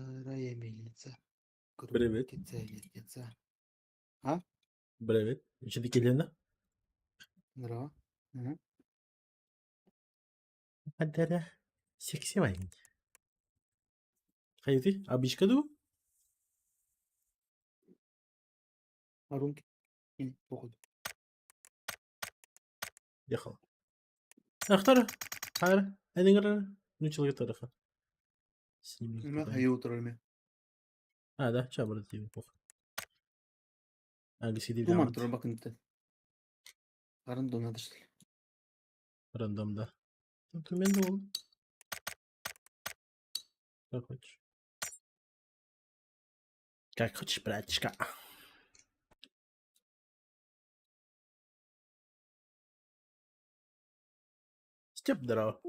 Старая мельница. Привет. Крутится, вертится. А? Привет. Еще Келена. Здорово. Мгм. Адара. Сексевай. Хайды, абишка ду? Арунки. Или походу. Ехал. Ахтара. Хара. Энингара. Ну, человек тараха. Мм, хайы утырар А, да, чабыр тиби пох. Агси Туман гамат. турар бакынты. Рандом надо что ли. Рандом, да. Тумен ол. Как хочешь. Как хочешь, братишка. Степ, здорово.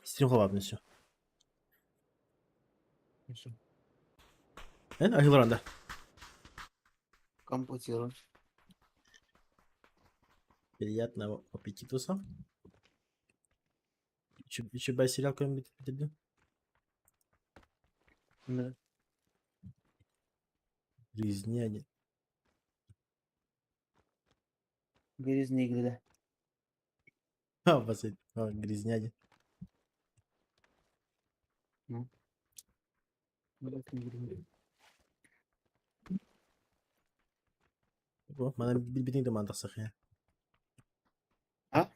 Стрим ладно все. Все. Ахилранда. Компьютер. Приятного аппетитуса. Еще бы сериал какой-нибудь битирдим? Да. Грязня. Грязные игры, да. А, басит. А, грязня. Ну. Блядь, не грязные. Бу, мана билбитиң да маны тахсахая. А?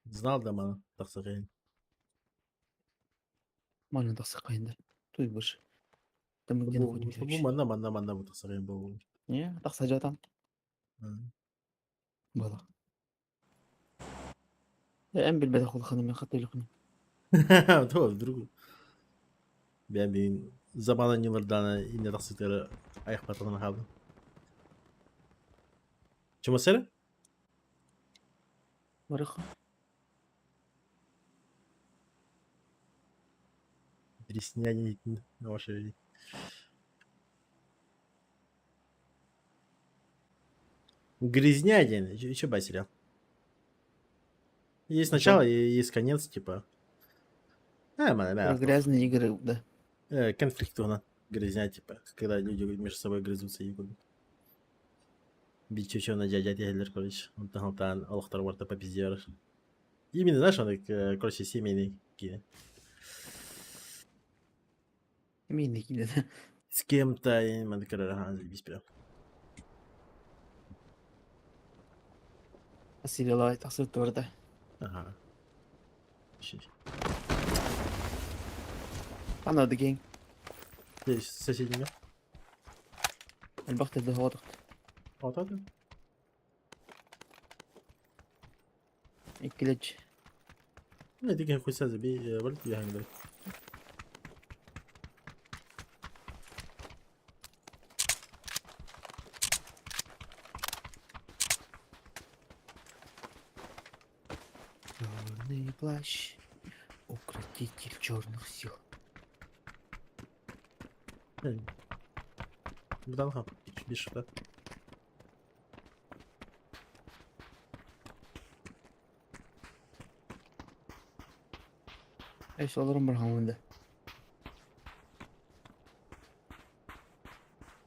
Знал да маны тахсахая. Можно тахсахайын да. Туй больше. Там мы где находимся Бу вообще? манна манна манна бу тахсахая бу. Не, тахса там. Было. Эм билбэтэх улаханым мен хатты иликпин. То вдруг. Бэйэм бин замана ньылырдаана инне тахсытыгар айахпатынан хааллым. Чумасера? Барыха. Дресня ваша Грязня диэн, еще бай сериал. Есть начало и есть конец, типа. Э, Про грязные игры, да. Конфликт грязня, типа, когда люди между собой грызутся и Биччучуна дядя тиһэллэр, короче, онтон алтаан олохторо барыта по пизде барар. Именно, знаешь, он, короче, семейный киинэ. Семейный киинэ, да. С кем-то, и маннык көрөр аһаан заебись прям. Сериал тахсыбыт барда. Ага. Анады кең. Здесь соседними. Элбэх төрдө хоҕотох. Вот это? Иккилэч. Ну, деген хуйса забей, валит я Черный плащ, укротитель черных сил. Бутанха, биш, да? Эс олорон бархамында.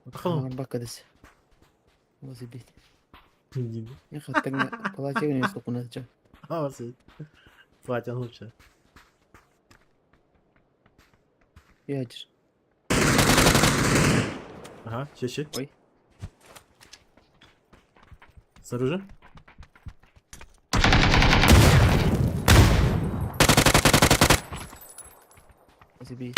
Отахалым. Бакадыс. Возыбит. Мен платье сукунача. А, Платье лучше. Ядер. Ага, щи, щи. Ой. Снаружи? Забей.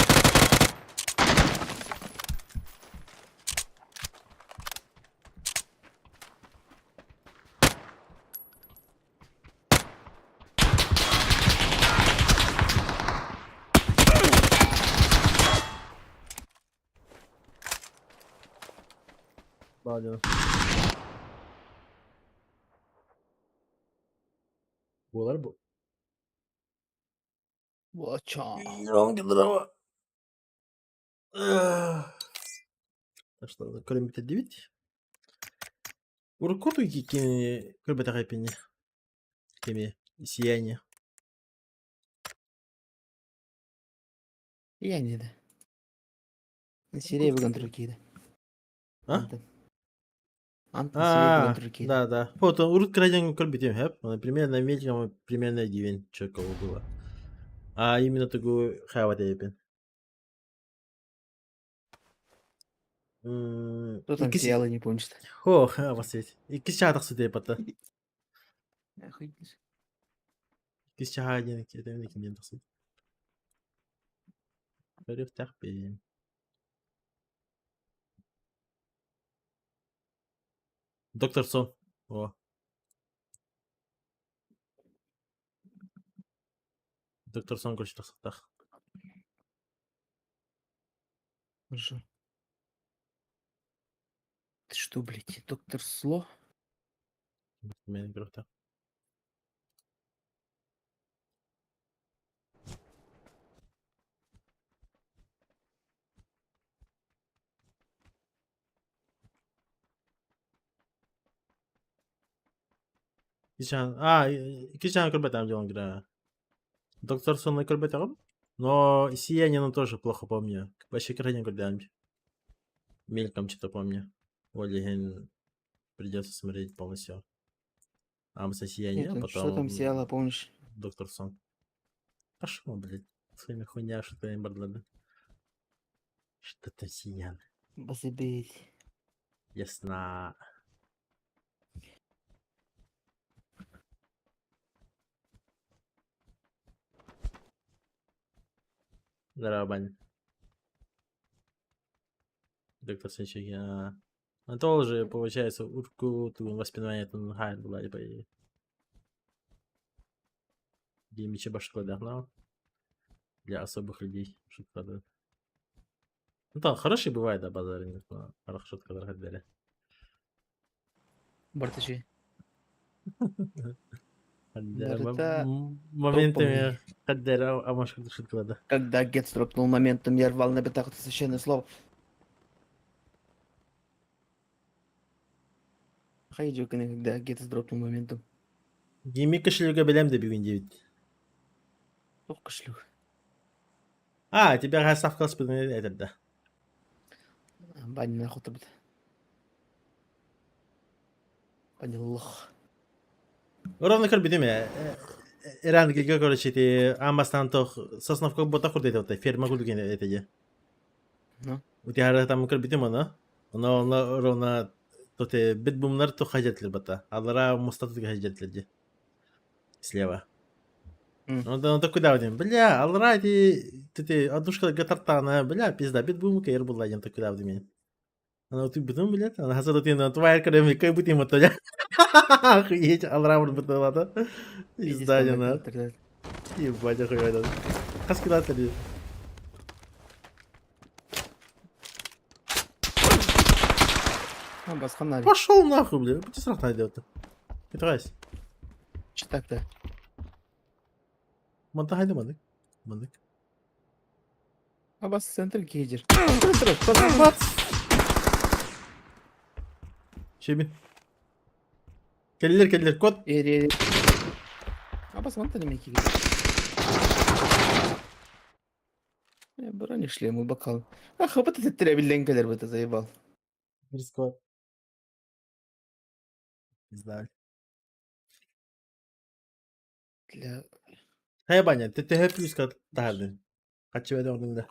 Бадина. Буолар бу. Буача. Так что көрөн бүтэрдибит. Урукку кини көрбөтөх эпини. Кими сияние. Сияние да. Сирей бүгэн турар киһи. А? Антон. Антон сирей бүгэн А, турар киһи. да, да. Вот, урут краден көрбүтүм хэп. Примерно мельком примерно дивен чөкө было. А именно такую хават эпин. Кто там Иккис сияло, не помню что. Хо, басет. Иккис чаа тахсы депата. Охуеть. Иккис чаа диэн этэмин кимден тахсы. Көрүөхтээхпин. Доктор Сон. О. Доктор Сон короче тахсыктаах. Хорошо. Ты что, блядь, доктор Сло? Мен көрүөхтээх. Икки а, икки чаан көрбөтөм дьон гра. Доктор Сонны көрбөтөҕүм. Но Сиянину тоже плохо помню. Вообще крайне көрдөм. Мельком что-то помню. Ол иһин придется смотреть полностью. Амса Сияние, Нет, он что там потом сияло, помнишь? Доктор Сон. Пошел, блядь, своими хуйня, что ты им Что там сиян? Базыбить. Ясно. Здорово, Баня. Доктор Сенчики, а. Ну, тоже, получается, урку, ту воспитание там хай была, по идее. Геймичи башку но для особых людей шутка, да. Ну там хороший бывает, да, базар, но хорошо шутка, да, Бартачи. Барыта Моментами хаддера, а может шутка, да. Когда Гетс дропнул моментом, я рвал на битах это священное слово. Хайдю, когда Гетс дропнул моментом. Гейми кошелёга белем да бүгүн диэбит. Ох, кошелек. А, тебя ставка этот, да. Баня нахуй табит. Баня лох. Ровно көрбүтүм ээ. Эрангига короче ити аан бастаан тох Сосновка бота курдук этэ ферма курдук этэ дии. Ну. Утиһары там көрбүтүм ону. Ону онно ровно тоте бит бумнар тух хажатлар бата. Алара мустатыга хажатлар дии. Слева. Ну да куда один? Бля, алара ити тете однушка гатартана, бля, пизда, бит бум кайыр була дем куда один. Она ты бутым, блядь, она хасада ты на твоя академия, как бутым вот я. Охуеть, алара бутыла, да? Пизда, на. Ебать, охуеть. Хас кидатели. Пошел нахуй, блядь, будь срак найдет. Петрась. Че так-то? Манта хайда мандык. Мандык. Абас центр кейдер. Чебин. Келлер, келлер, код. Эр, Абас манта неме кейдер. Броник шлему бокал. А хабат это требилен келер бу заебал. Рисковать. Не знаю. Для... Хайа баня, ты ты плюс как тахарды. Хачы бәдә ордыңда.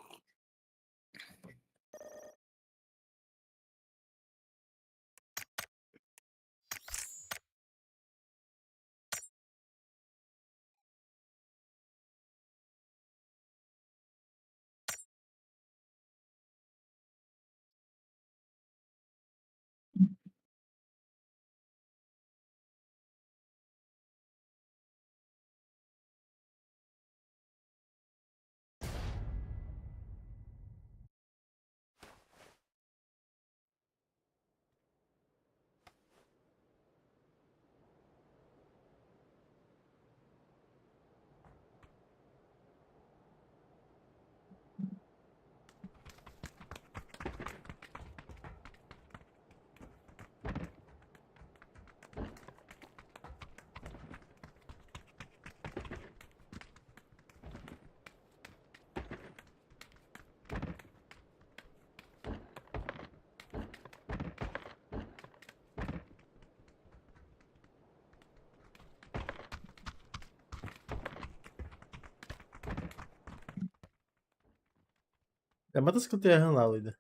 Мотоцикл тыаһын лаалыйда.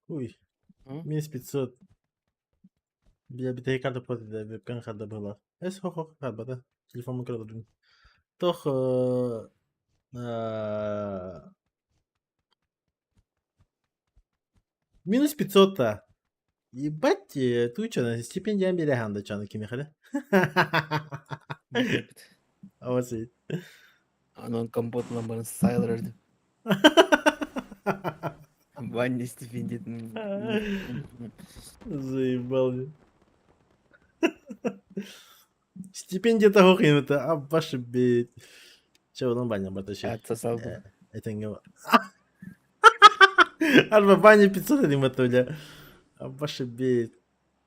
Уй, минус 500. Бля, бүтэһик карта да бүккэн харда быһыылаах. Эс хох харбата. Телефоммун көрө Тох минус 500-та. Ебать, туча, стипендия берехан да чаны кимехеле. Авасы. Анан компотунан баран сайлар эрдим. Ваня стипендиятын. Заебал. Стипендия того это, а ваши бит. Че, онон баня баташи. Отсосал бы. Это Арба баня 500 один батуля. А ваши бит.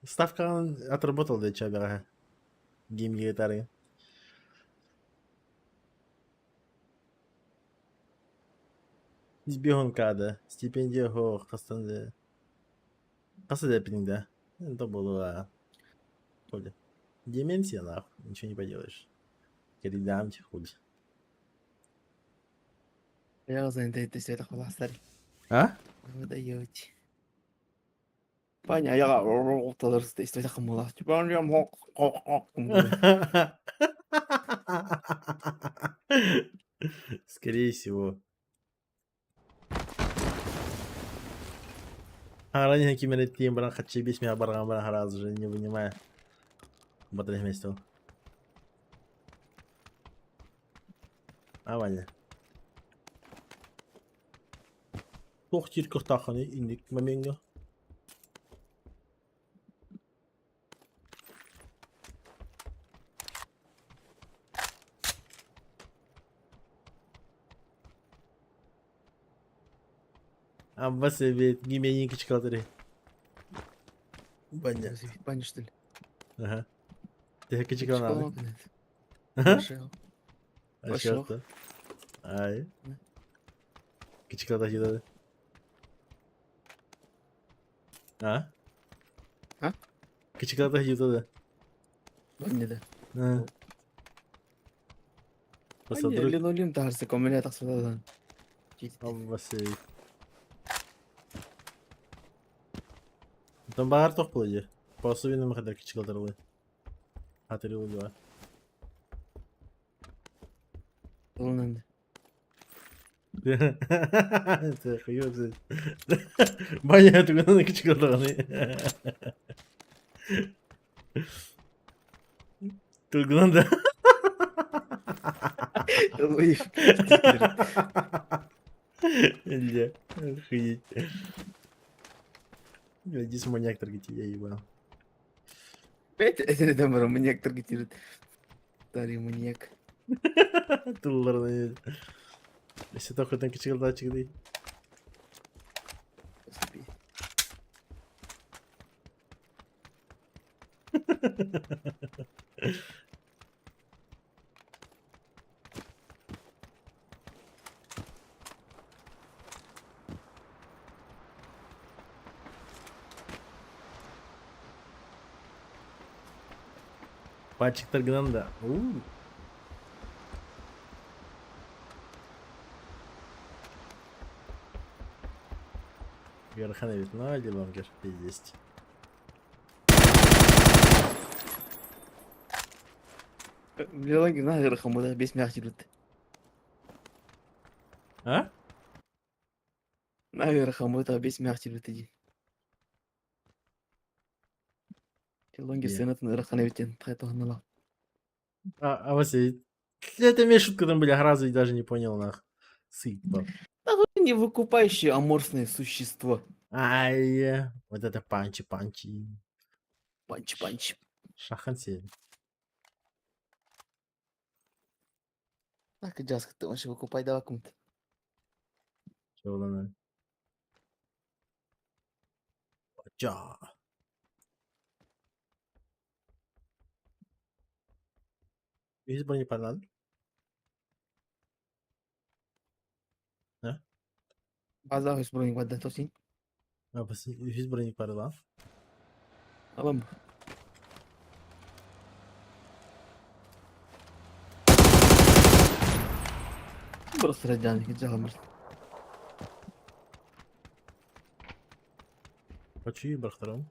Ставка отработал для чабера. Гейм гитары. Избегонкада, стипендия хоох, хастан да. Хаса да да. Это было. Коля. Деменция, нахуй, ничего не поделаешь. Передам тебе хуй. Я занята света холастар. А? Вы даете. Ваня, я Скорее всего. Ранее кимереттиин баран хаччы бес миа барган баран сразу же не вынимая. Батарей вместе. А, Ваня. Туох диир кыахтааххыный инник момеҥҥа? Абба сэбиэт гимени кычкалатары. Баня. Баня, что ли? Ага. Ты кычкаланады. Пошел. Пошел. Ай. Кычкалата кидады. А? А? Кычкалата кидады. Баня да. Просто друг. Линолеум таарса коммуня тахсадан. Абба сэбиэт. Там баар тох буолуо По особенному хадar кычкалатарлы. Хатыры Тылынан. Это хуёв. Баня тугунан кычкалатаҕыный. Тугунан да. Ой, Бля, охуеть. Бля, здесь маньяк таргетит, я ебал. Опять это маньяк таргетирует. Старый маньяк. Тылларына Если только там кычкалатачыгый. Господи. Пальчиктар гынан да. У. Ыарахан эбит, но лилонгер есть. Лилонгер наһаа ыарахан буолар, бес мягче киирбит. А? Наһаа ыарахан буолар, бес мягче киирбит дии. Лилонгер сыанатын ыарахан эбит диэн хайдах А, а Василий, это мне шутка там были, сразу даже не понял, нах. Сыпал. Не выкупающее аморфное существо. Ай, вот это панчи-панчи. Панч-панч. Шахан сел. Так, джаз, ты вообще выкупай, давай кому-то. Чего она? Ча. Үһүс бронепанан. База үс броник бадда тосин. Үһүс броник барылан. Алам. Просто радян, жаламыр. Хочу барахтарым.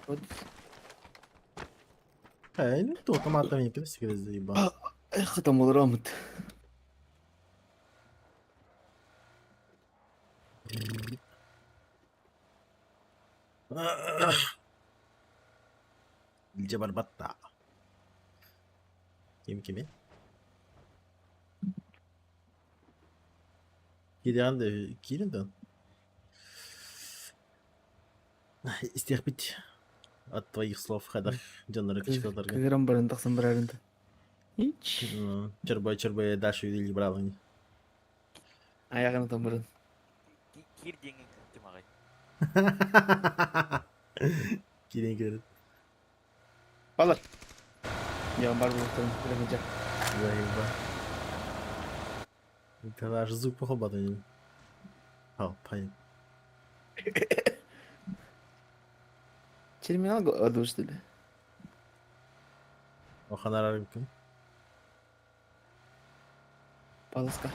Вот. Э, ну то, томатами не пересекли, заебал. Эх, там олоромут. Илдьэ барбат да. Ким кими? Киириэҕин да киирин да. Истиэхпит от твоих слов хадах дьоннору кычкылдарга. Кыыран баран тахсан барарын да. Ич. Чорбой чорбой дальше увидели бралыни. Аяҕын отон баран. Киир диэҥҥин кыттым аҕай. Киирэн кэлэр. Балар. Дьон бар буолуохтарын билэмэдьэ. Заеба. Это аж звук похабатын. Ал, понятно. Терминал одушили. Оханарар күн. Полоска.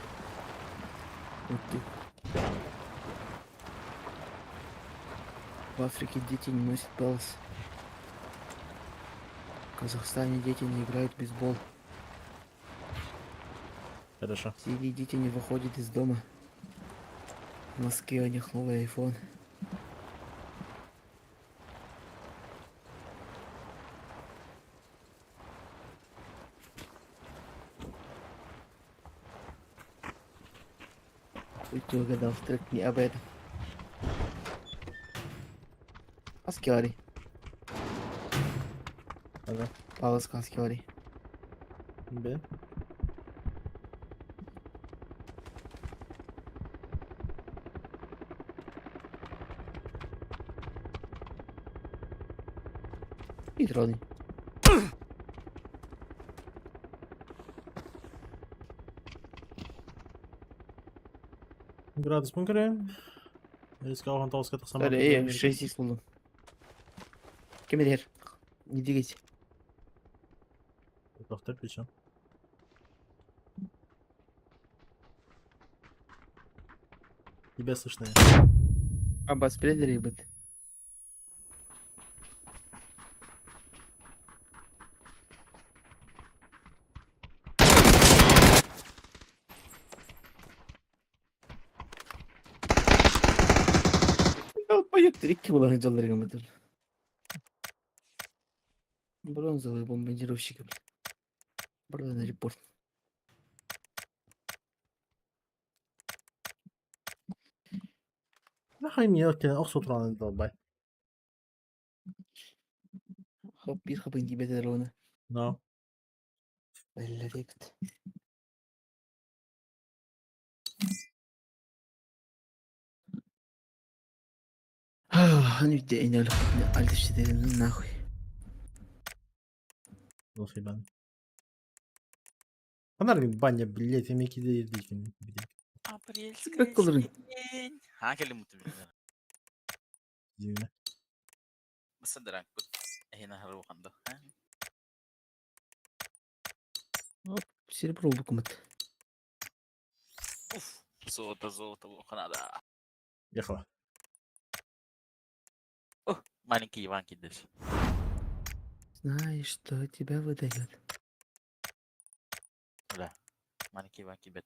Ух ты. В Африке дети не носят палос. В Казахстане дети не играют в бейсбол. Хорошо. В Сирии дети не выходят из дома. В Москве у них новый iPhone. Хуй ты угадал, трек не об этом. Аскиари. Ага. Паласка Аскиари. Б. И дроны. Градус көрөм. Риск 19-ка тахсан Эй, 6 икс булдум. Ким этэр? Не двигайся. Доктор причем. Тебя слышно. Аббас предали быт. Поет икки булан дьоллорго мытыр. Бронзовый бомбардировщик. Бронзовый репорт. Нахай мне охсу туран долбай. Хоп, биир хапын тиийбэтэ ровно. Но. Эллэрибит. Нахуй. Ебан. Анар баня, блядь, эмеки дейкин. Апрельская Кылырын. сирень. Ha кэлим Дивно. Басадыран кут. Эхина харуханда. Серебро букмат. Уф. Золото, золото, лоханада. Ехала. Маленький Иван кидеш. Знаешь, что тебя выдает. Да. Маленький Иван кибет.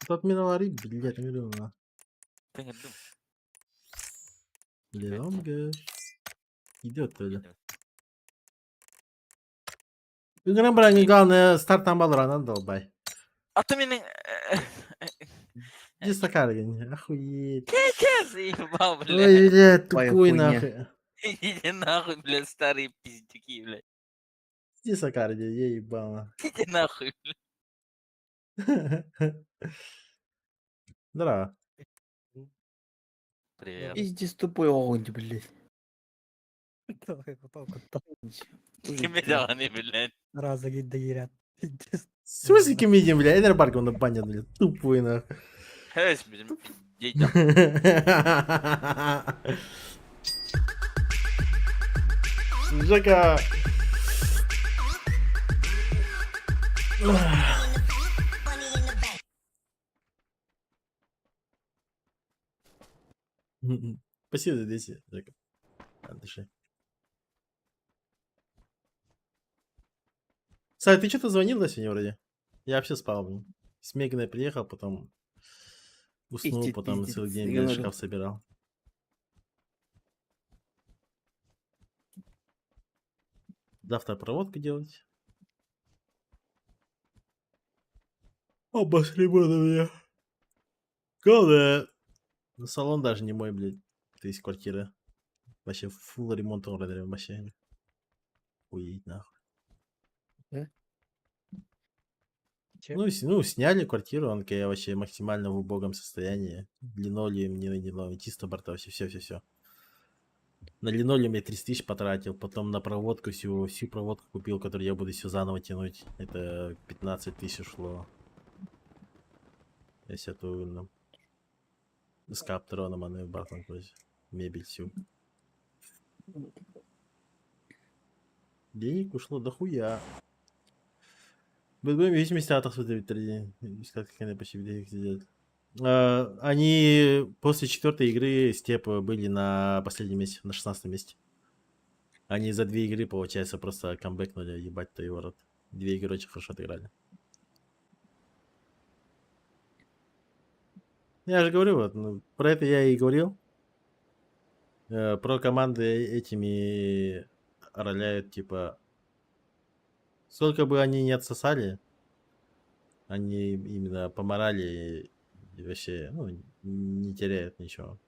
Тут миналари, блядь, миллиона. Тыңырдым. Леонга. Идет öyle. Үгүрэн баран главное стартан баларанан долбай. А ты меня... Иди стакаргин, охуеть. Че заебал, блядь? Ой, блядь, Твоя тупой хуйня. нахуй. Иди нахуй, блядь, старые пиздюки, блядь. Иди сакарги, я ебала. Иди нахуй, блядь. Здорово. Привет. Пиздец тупой огонь, блядь. Ким блядь. Раза гиддегирят. Пиздец. В смысле комедиан, бля? Эдер Барк, он на баня, блядь, тупой нахуй. Хэс, блядь, детям. Жека. Спасибо за 200, Жека. От души. Сай, ты что-то звонил да, сегодня вроде? Я вообще спал, блин. С Мегиной приехал, потом уснул, Пиздит, потом пиздит, целый день, блин, говорю. шкаф собирал. Завтра проводку делать. Обошли бы меня. Главное, ну, салон даже не мой, блядь. То есть квартира. Вообще фул ремонт вообще. Уедь нахуй. Да? Че? Ну, ну, сняли квартиру, он я вообще максимально в убогом состоянии. Линолеум, не линолеум, чисто борта, вообще все-все-все. На линолеум я 30 тысяч потратил, потом на проводку всю проводку купил, которую я буду все заново тянуть. Это 15 тысяч ушло. Если это ну, с каптроном, а не бартом, мебель всю. Денег ушло до хуя. Будем зависимости от Они после четвертой игры Степ были на последнем месте, на 16 месте. Они за две игры, получается, просто камбэкнули, ебать твою рот. Две игры очень хорошо отыграли. Я же говорю, вот, ну, про это я и говорил. Про команды этими роляют, типа, сколько бы они ни отсосали, они именно по морали и вообще, ну, не теряют ничего.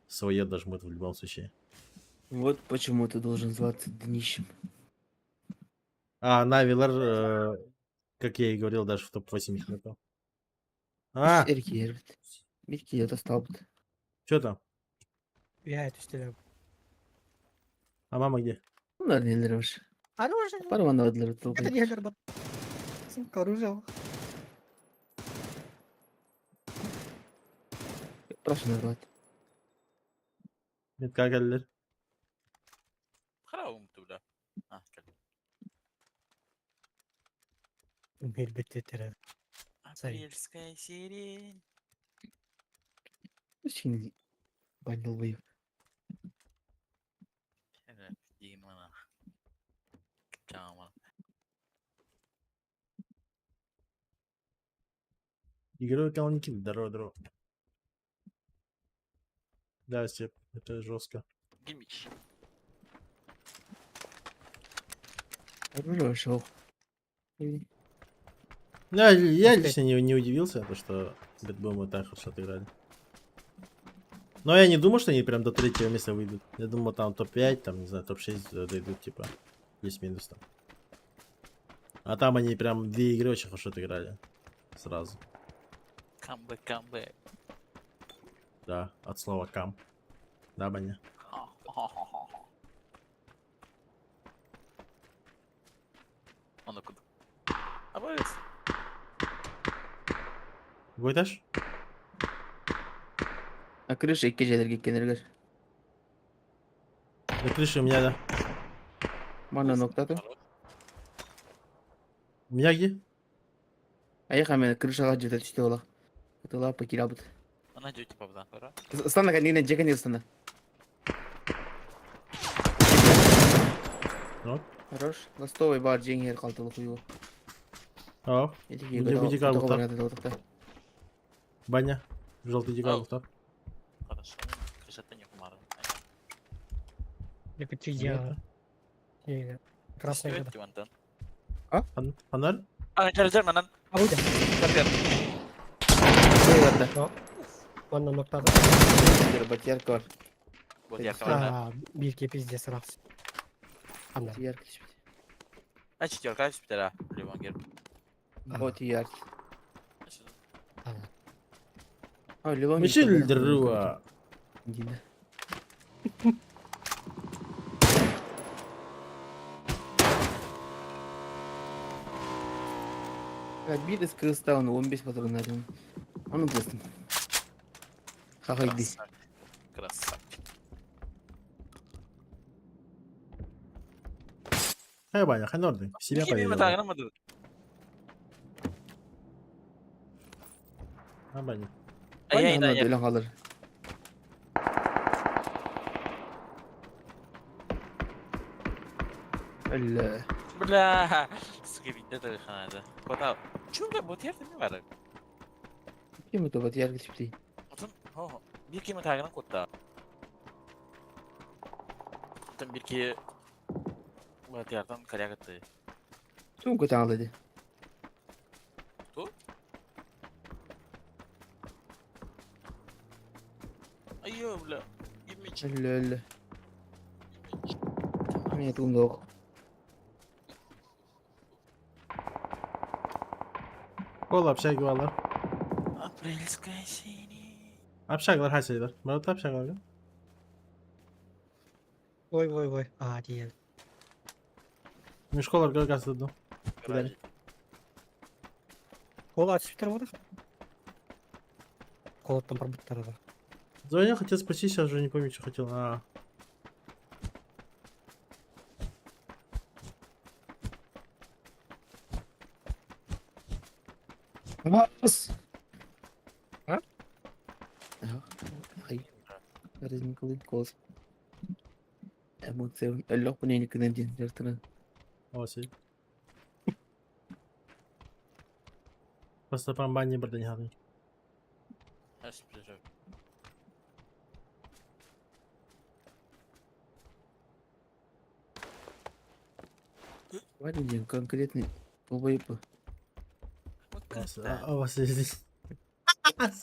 Свое дожмут в любом случае. Вот почему ты должен зваться днищем. А Навилар, как я и говорил, даже в топ-8 их нету. А! Эрки, Митки, я достал. Что там? Я это стреляю. А мама где? Ну, наверное, не лишь. Оружие! Парван Это не горбат. Сука, оружие. Прошу назвать. Метка geldiler. Храу, бля. А, как. Мельбеттере. Апрельская сирень. Очень банил бы. Игровой канал Никиты. Здорово, здорово. Да, Степ, это жестко. Гимич. Хорошо. Ну, я лично не удивился, то, что BetBoom так хорошо отыграли. Но я не думал, что они прям до третьего места выйдут. Я думал, там топ-5, там, не знаю, топ-6 дойдут, типа, плюс-минус там. А там они прям две игры очень хорошо отыграли. Сразу. Камбэк, камбэк. Да, от слова кам. Да, Баня? Он откуда? А вы? Какой этаж? А крыша и кежелерге кенергер. На крыше у меня, да. Мана ноктаты. У меня где? А я хамена крышаға жете түсті ола. Кытыла пакирабыт. Она дьюти пабда, да? Стана кәнегінен жекен стана. Ну. Хорош. Ластовый бар жеңер қалтылы хуйу. О, Баня. Желтый декал, стоп. Хорошо. Крыша-то не кумара. Я хочу я. Красный года. А? Фонарь? А, жар, манан. А выйдем. Батярка. Манна ноктады. Батярка. А, бирке пиздец раз. Анда. Батярка. А четверка сүптера. Ливангер. Вот ярк. А, Ливан. Мишель Друа. Бир кырыстан 15 патрон алдым. Аны бастым. Хахайды. Красавчик. Хай, Баня, хай норды. В себя поверил. А, Баня. А я и Өлөн қалыр. Өллө. Бля, сука, видно только надо. Куда? Чё, бля, вот я не бары. Ким это вот яргы типти? Отun, ho, bir kimi tagını kutla. Отun bir ki вот ярдан корягаты. Тум көтәңледи. Ту? Айо, бля. Имидж. Өллө өллө. Мен тум док. Ол общага балар. Апрельская синий. Общагалар хайсайлар. Марат общагалар. Ой, ой, ой. А, диэн. Мешколар гасыды. Кидали. Кола атсүтэр буолар. Колоттан барбыттар да. Звонил, хотел спросить, сейчас уже не помню, что хотел. А. Бас. А? Ай. Разникулы голос. Эмоция. Өллөх бу нени күнен ден жартынан. О, сей. Просто по бане бірден хадын. Ваня ден конкретный долбоеб. А вас здесь.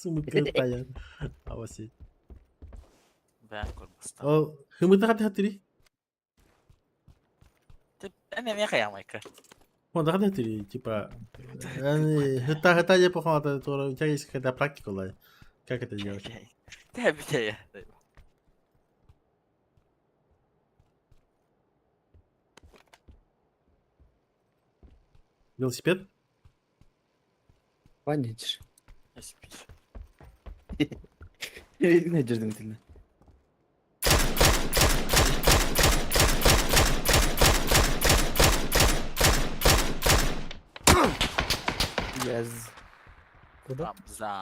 Сумка таян. А вас. Бән көрбүстан. Ол хымыта хаты хатыри. Эне ме хаямайка. Онда хаты хатыри, типа. Хыта хыта я похуй, у тебя есть какая-то практика, ла. Как это делать? Тэ битэ. Велосипед? Ваня деш. Не жерден тилне. Яз. Куда? Папза.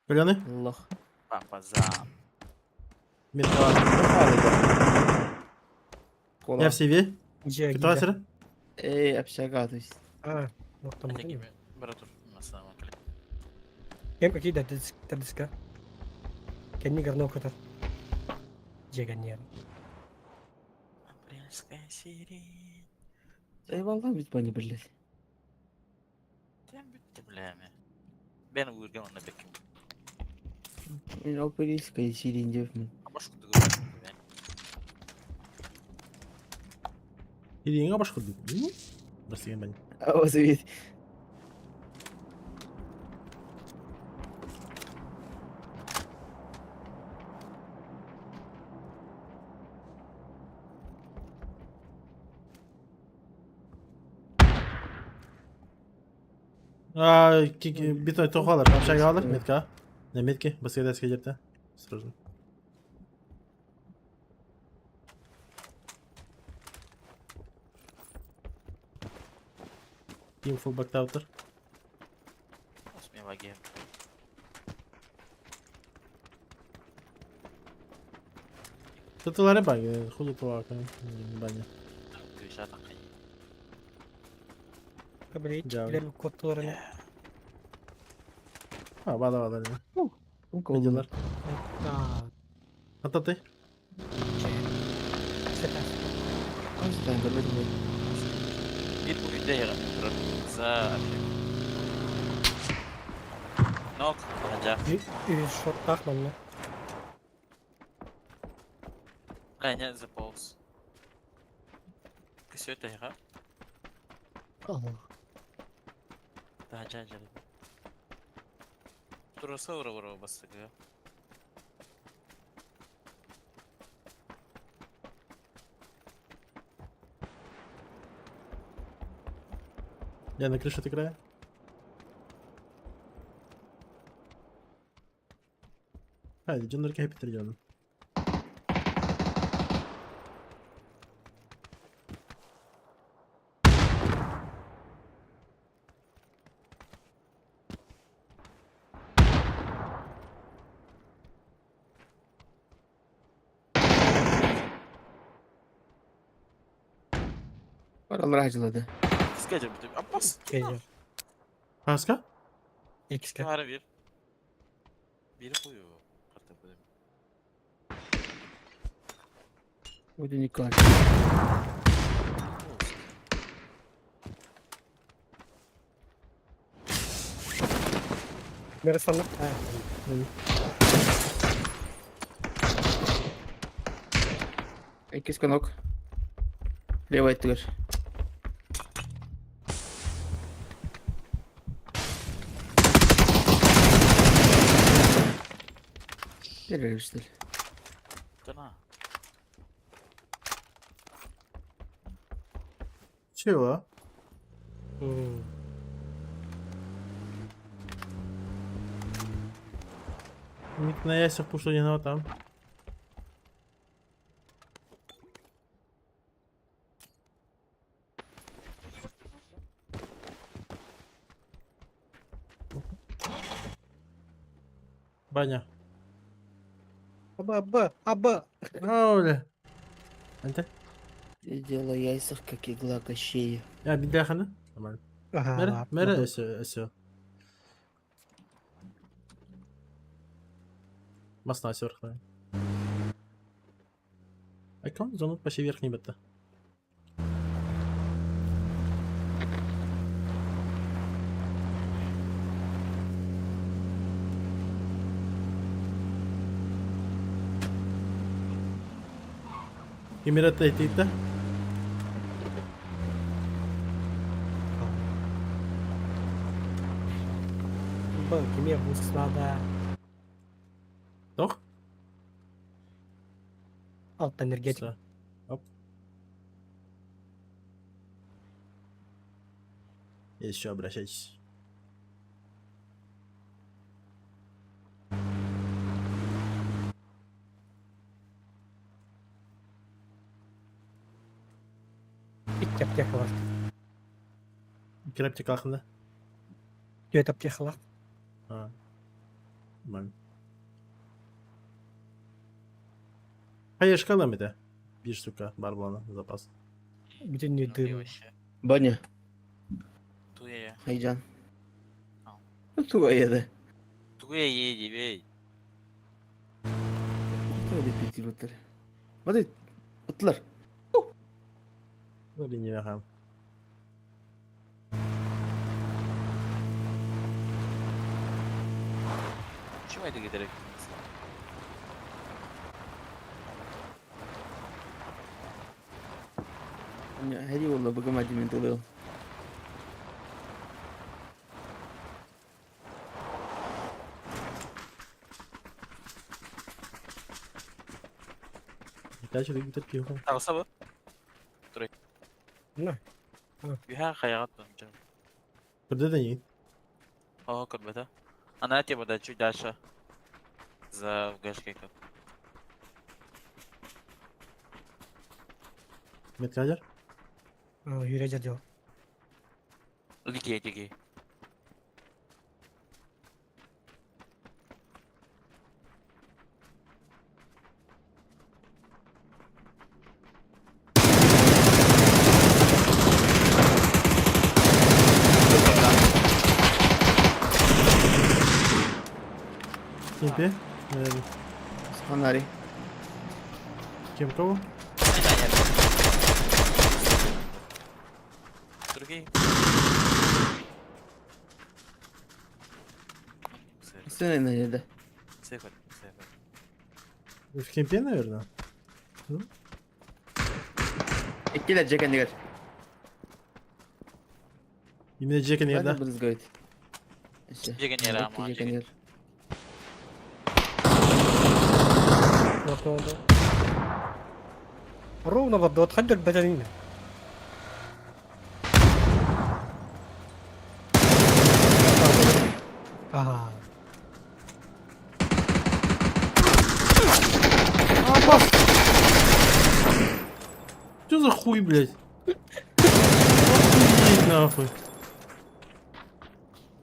Паленый? Лох. Папаза. Метка. Кола. Я в себе. Дьэ, Кто гида. Эй, общага, то есть. А, вот там. Бара тур. Масама. Кем какие да диска? Кенни горно көтөр. Дьэ гэнниэр. Апрельская сирень. Заебал бит бани, блядь. Тем битте блями. Бен уурген онна беким. Мен апрельская сирень деп мен. Абаш кудугу. Бен. Или башка кудук. Бастыген бани. А вас бит. А, битой тохалар, общага алар, метка. На метке, баскеда скедерте. Осторожно. Ким фул бактаутер. Осмева ген. Татулары баги, хули туака, бани. Кыша такай. Блять, Дьявол. билер коттуларын. А, бада бада. Виделар. А, Ататы. сетас. Там көрбөдүм. Bir bu günde yara. За. Нок, хажа. Үс шоттах манна. Аня заполз. Кысё тайга. Аллах. Хажа жа. Тураса ура ура бастыгы. Я на крышу отыграю. А, Джоннер Кэпитал Джон. Баралар хадьылады. Иккискэ дьэ Аппас. Кэйэр. Хаска? Иккискэ. Бары bir. Biri koyuyor. Kartı Будет никак. Мэрэ санна. Иккис конок. Левый өттүгэр. Террористер. Тана. Чего? На ясях пушу не там. Баня. Аба, аба, аба. Оля. Анте? Дело яйцах, как игла Кощея. Я бідляхана? Нормально. Ага. Мере, мере, все, все. Масна сверху. Айкон зону почти верхний бета. Кимират айтыйта. Б, кеме буслада. Тох? Алт энергетик. Всё. Оп. Еще обращайтесь. Икки аптека бар. Кирэп кахында. Түөт аптекалар. А. Нормально. Хаешка нам это. Бир штука бар булана запас. Бүтүн дым. Баня. Туя. Хайжан. Ау. Туга еді. Туя еди, бей. Туга деп кетіп отыр. Смотри, ытлар. Ну, не хам. Чего это giderek? Хәди олла бүгін мәдемен толы. Дальше ты пиво. Тағыса bu. Турай. На. Юха хаягат Куда да не? О, көрбөтө. Ана тема да чуть дальше. За гашкой. Меткадер? Юрежер жол. Лики диги. Кемпе? Фонари. Кем кого? Другие. Сен еді. Сейф, сейф. В кемпе, наверное? Эккелер жекен дегер. Именно Джека не да? Брызгает. Жекен ер, ама, Жекен жекен. ер. Ортода. Ровно в одну отходил батарейна. Ага. Абас! Что за хуй, блядь? Охуеть нахуй.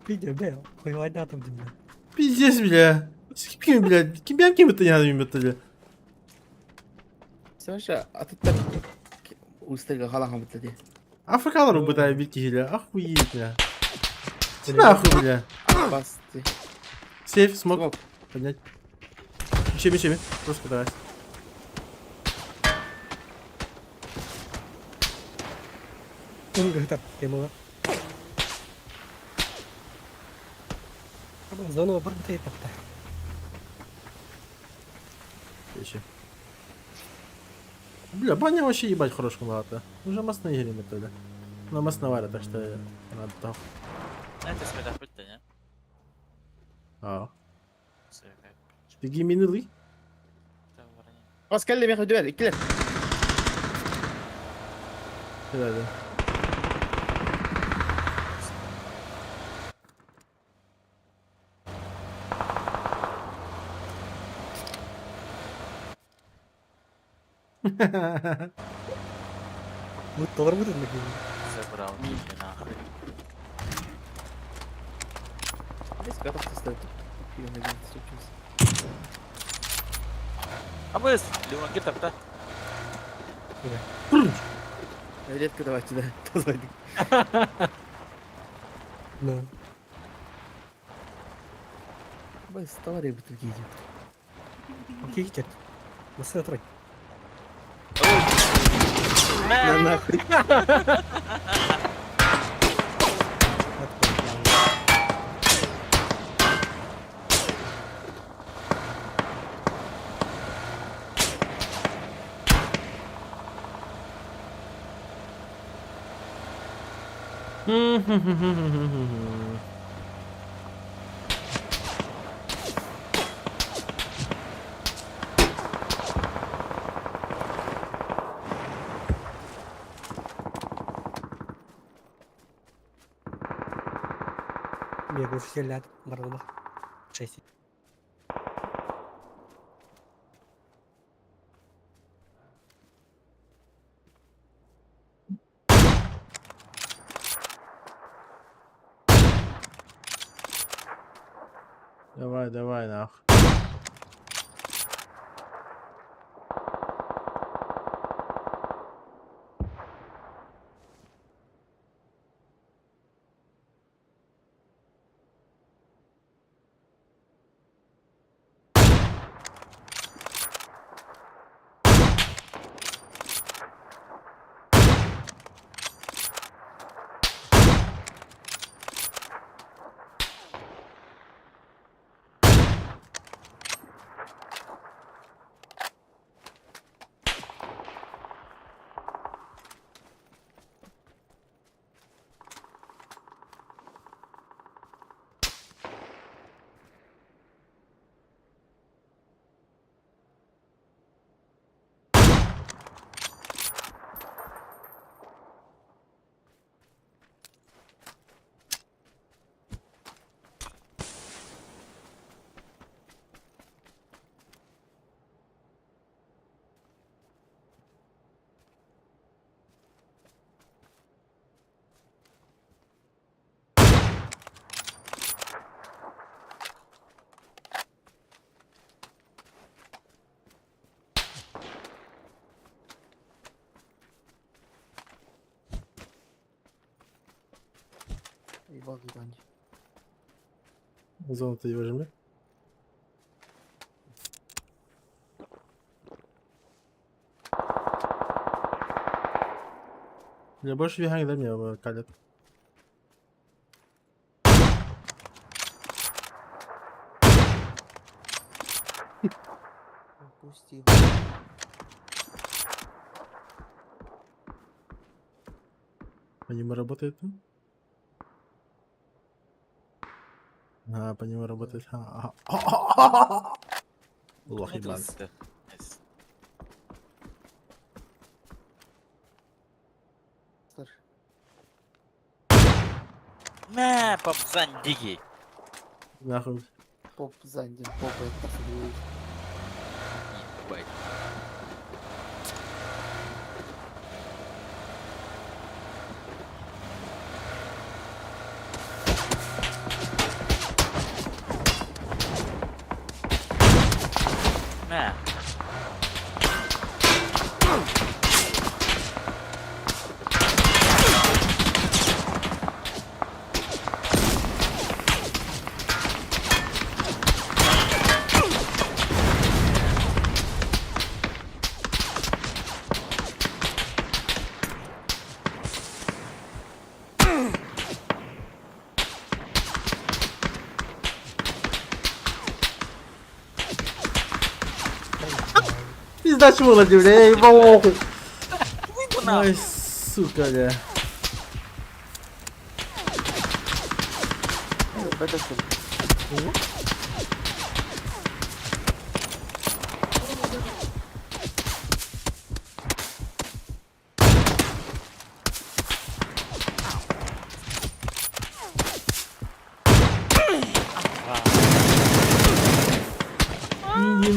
Видео, бля, хуй там, бля. Пиздец, бля. С кем, блядь? Кем кем это не надо бля? Саша, атыттар устарга халахан бітті. Африкалар убытаа бир киһилэ. Охуеть, бля. Нахуй, бля. Басты. Сейф, смог. Смог. Поднять. Еще, еще, Просто давай. Өнгө темала. Зону бар бит тапта. Еще. Бля, баня вообще ебать хорош мулата. Уже масна игре метода. Но масна варя, так что надо того. Это смеда битте, не? А. Тиги минили? Бас кэллэ миэхэ дүөл иккилэр. Да, да. Бут толор бут инде. Забрал меня нахуй. Здесь готов составить. Пиво на Абыс, Леон кир тапта. Редко давайте, да. Тазайдык. Да. Бай, старые бутылки идет. Окей, кет. Масына турай. На нахуй. Мен уже барылба. Шесть. Давай, давай, нахуй. Ебал ебать. Зону ты возьми. Я больше виганг дай мне калит. Упустил. По нему работает? А, по нему работает. Лох ебаный. Старший. Мә, попзан дикий. Нахуй. Поп зандин, попа это Ебать. Мә. Пизда чмола, бля, я ебал нахуй. Ой, сука, бля.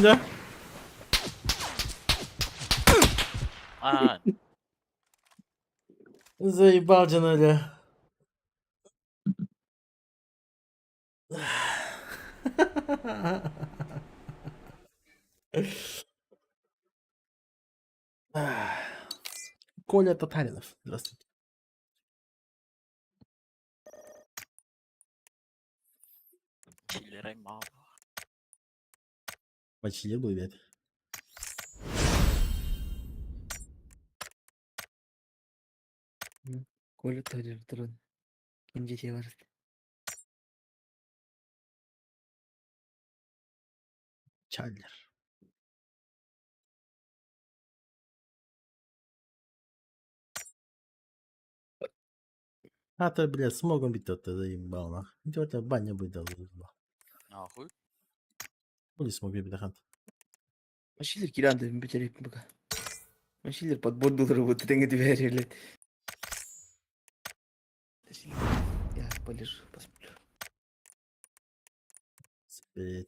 Да? А, Заебал Джаналя. Коля Татаринов. Здравствуйте. Киллеры мало. Почти был, ребят. Коля Татаринов. Ким бар. Чаллер. А то, блядь, смогом бить то заебал нах. Идёт, баня будет, заебал. Нахуй. Хули смог бить, хант. Машилер киранды бүтерек пока. Машилер подбор был работы, теңге двери, блядь. Я полежу, посплю. Привет.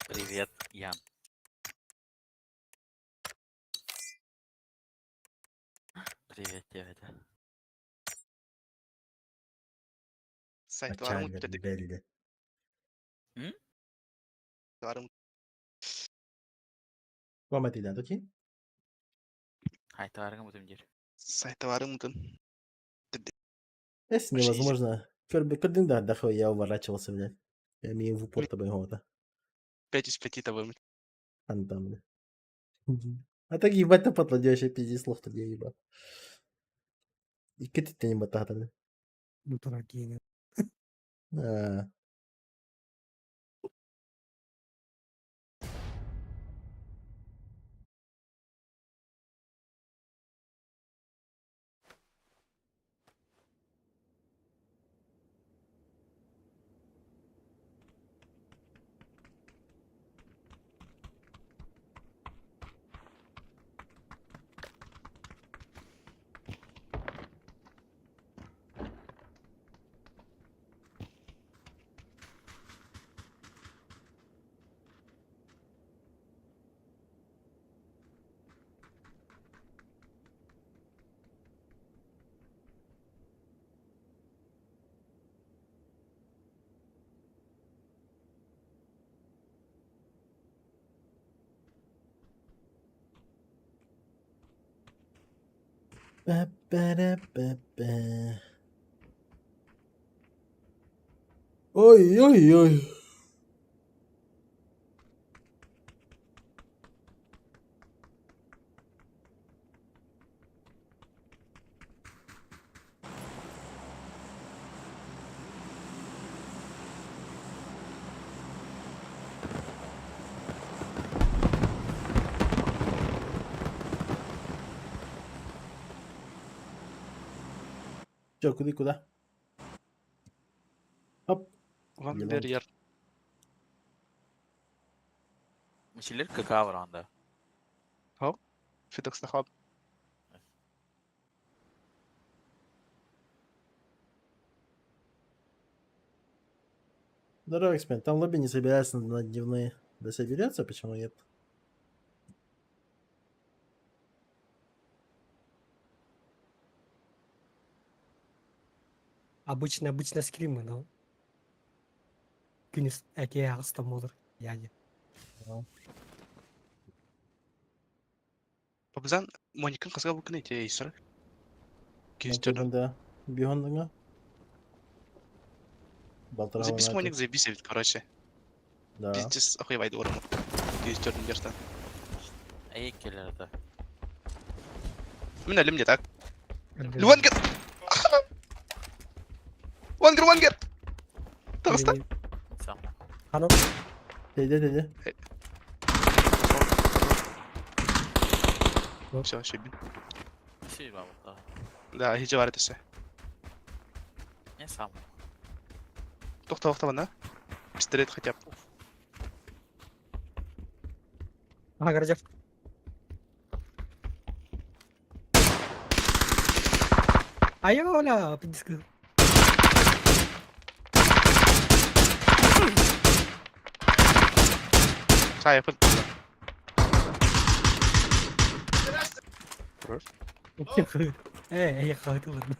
Привет, Ян. Привет, дядя. Сайтварым Чаллер, үтеді. Белли. Варым Вам это да, окей? Айтарың бутым дер. сайтварым үтін. Если Вообще невозможно. Көрдүң да, дахуя я уворачивался, блядь. Я имею в упор тобой его-то. 5 из 5 табым. Антам, бля. А так ебать то потло вообще пиздец слов то ебать. И кити ты не батата, бля. Дураки. А. Ба-ба-да-ба-ба. Ой-ой-ой. Чё, куда, куда? Оп. Вам Елан. бер яр. Мишелер кака варанда. Фидокс нахаб. Здорово, Эксмен. Там лобби не собирается на дневные. Да соберется, почему нет? Обычно, обычно скримы, но. Күнүс әке ағыстан болыр. Яғни. Бабзан Моникын қызға бүкін ете ейсір. Кездерді. Да. Биондыңа. Балтыра Запись Моник запись ведь, короче. Да. Пиздец охуевайды орымы. Кездердің берді. Эй, киллер Мен әлім не так. Вангер! Вангер, Вангер! Тағыста. Сам. Ханам. Теде, теде. Все, шибин. Спасибо, вот, да. Да, хижа бар этесе. Не сам. Тохта, тохта, да? Пистолет хотя бы. Ага, гаража. Айола, пиздец. Сая, пыл. Э, я хватил, ладно.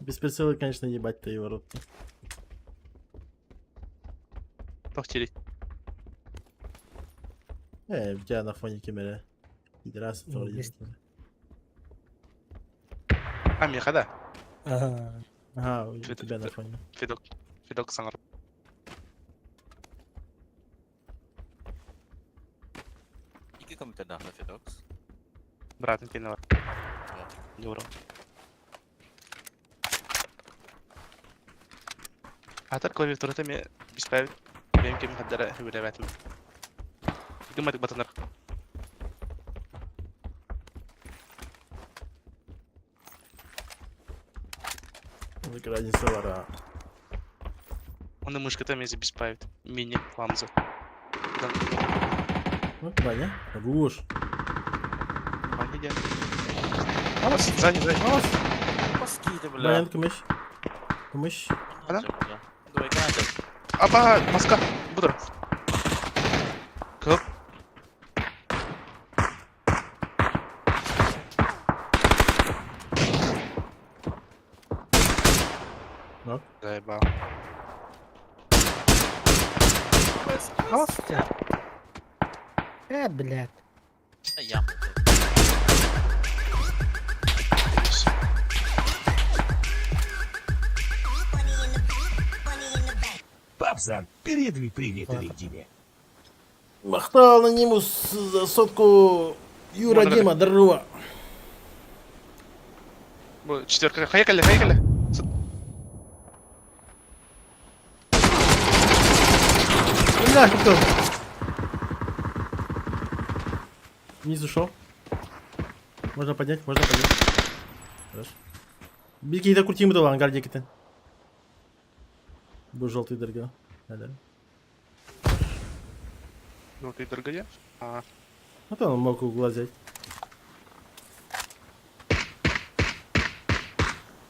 Без прицела, конечно, ебать-то его рот. Тохтили. У тебя на фоне камеры. Пидорасы Ну, тоже есть. есть. А, меха, да. Ага. Ага, у Федор- тебя на фоне. Федок. Федок саңар. Ики компьютердаах Федокс. Братым кene бар. Евро. Атар клавиатурата ме биспәбит. Бэйэм ким хаддара хүлэбэтим. Гымматык батанар. Ну, разница вара. Оны мышката мези биспәбит. Мини ламза. Ну, Ваня, хорош. Сзади, сзади. Паски ты, бля. Ваня, кумыш. Кумыш. Ана? Давай, канадер. Апа, маска. Будыр. Көп. Ну. Заебал. Костя. Блядь. Ям. Папса, передай привет Диме. Махтал анонимус за сотку. Юра, Мудрый. Дима, здорово. Бу четверка. Хаякали, хаякали. Бля, кто? Вниз ушел. Можно поднять, можно поднять. Хорошо. Беги, да крути ему ангар деките. Был желтый дорога. Да, да. Желтый дорогая. А, Вот он мог угла взять.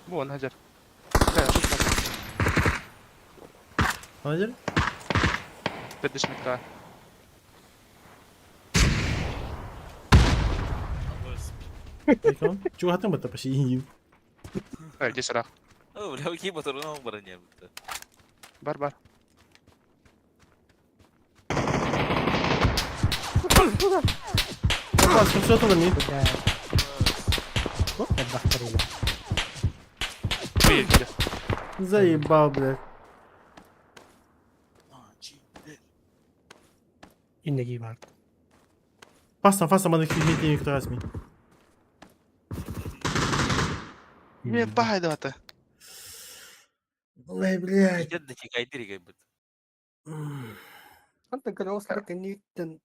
вон, хадер. Молодец. 5 метра. Чего там это почти? Ай, здесь рах. О, бля, окей, мотору броня. Бар, бар. Что там они? Блядь. Вот это Поедете. Заебал, блядь. Иннеги бар. Фастом, фастом, она хизмит кто раз ми. Мен бай давата. Ой, блядь. Дед кайдири гайбыт. Антон Колесник, Ньютон.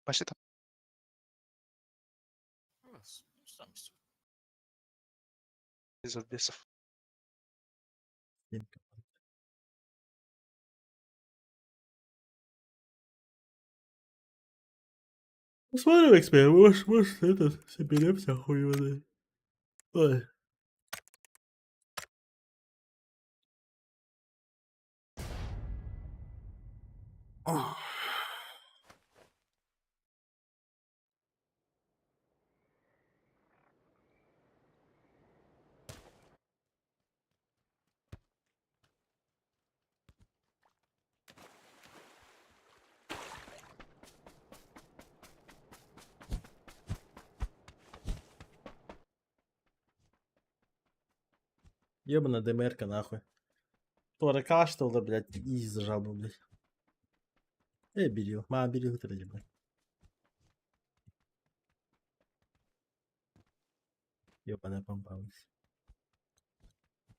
Пошли там. Из бесов. Посмотрим, эксперт, может, этот, соберемся, хуй его знает. Ой. Ох. Ебаная ДМРка, нахуй. Туора калаштывала, блядь, изи зажал бы, блядь. Э, берил. Мама берил, это блядь. Ебаная помпа, блядь.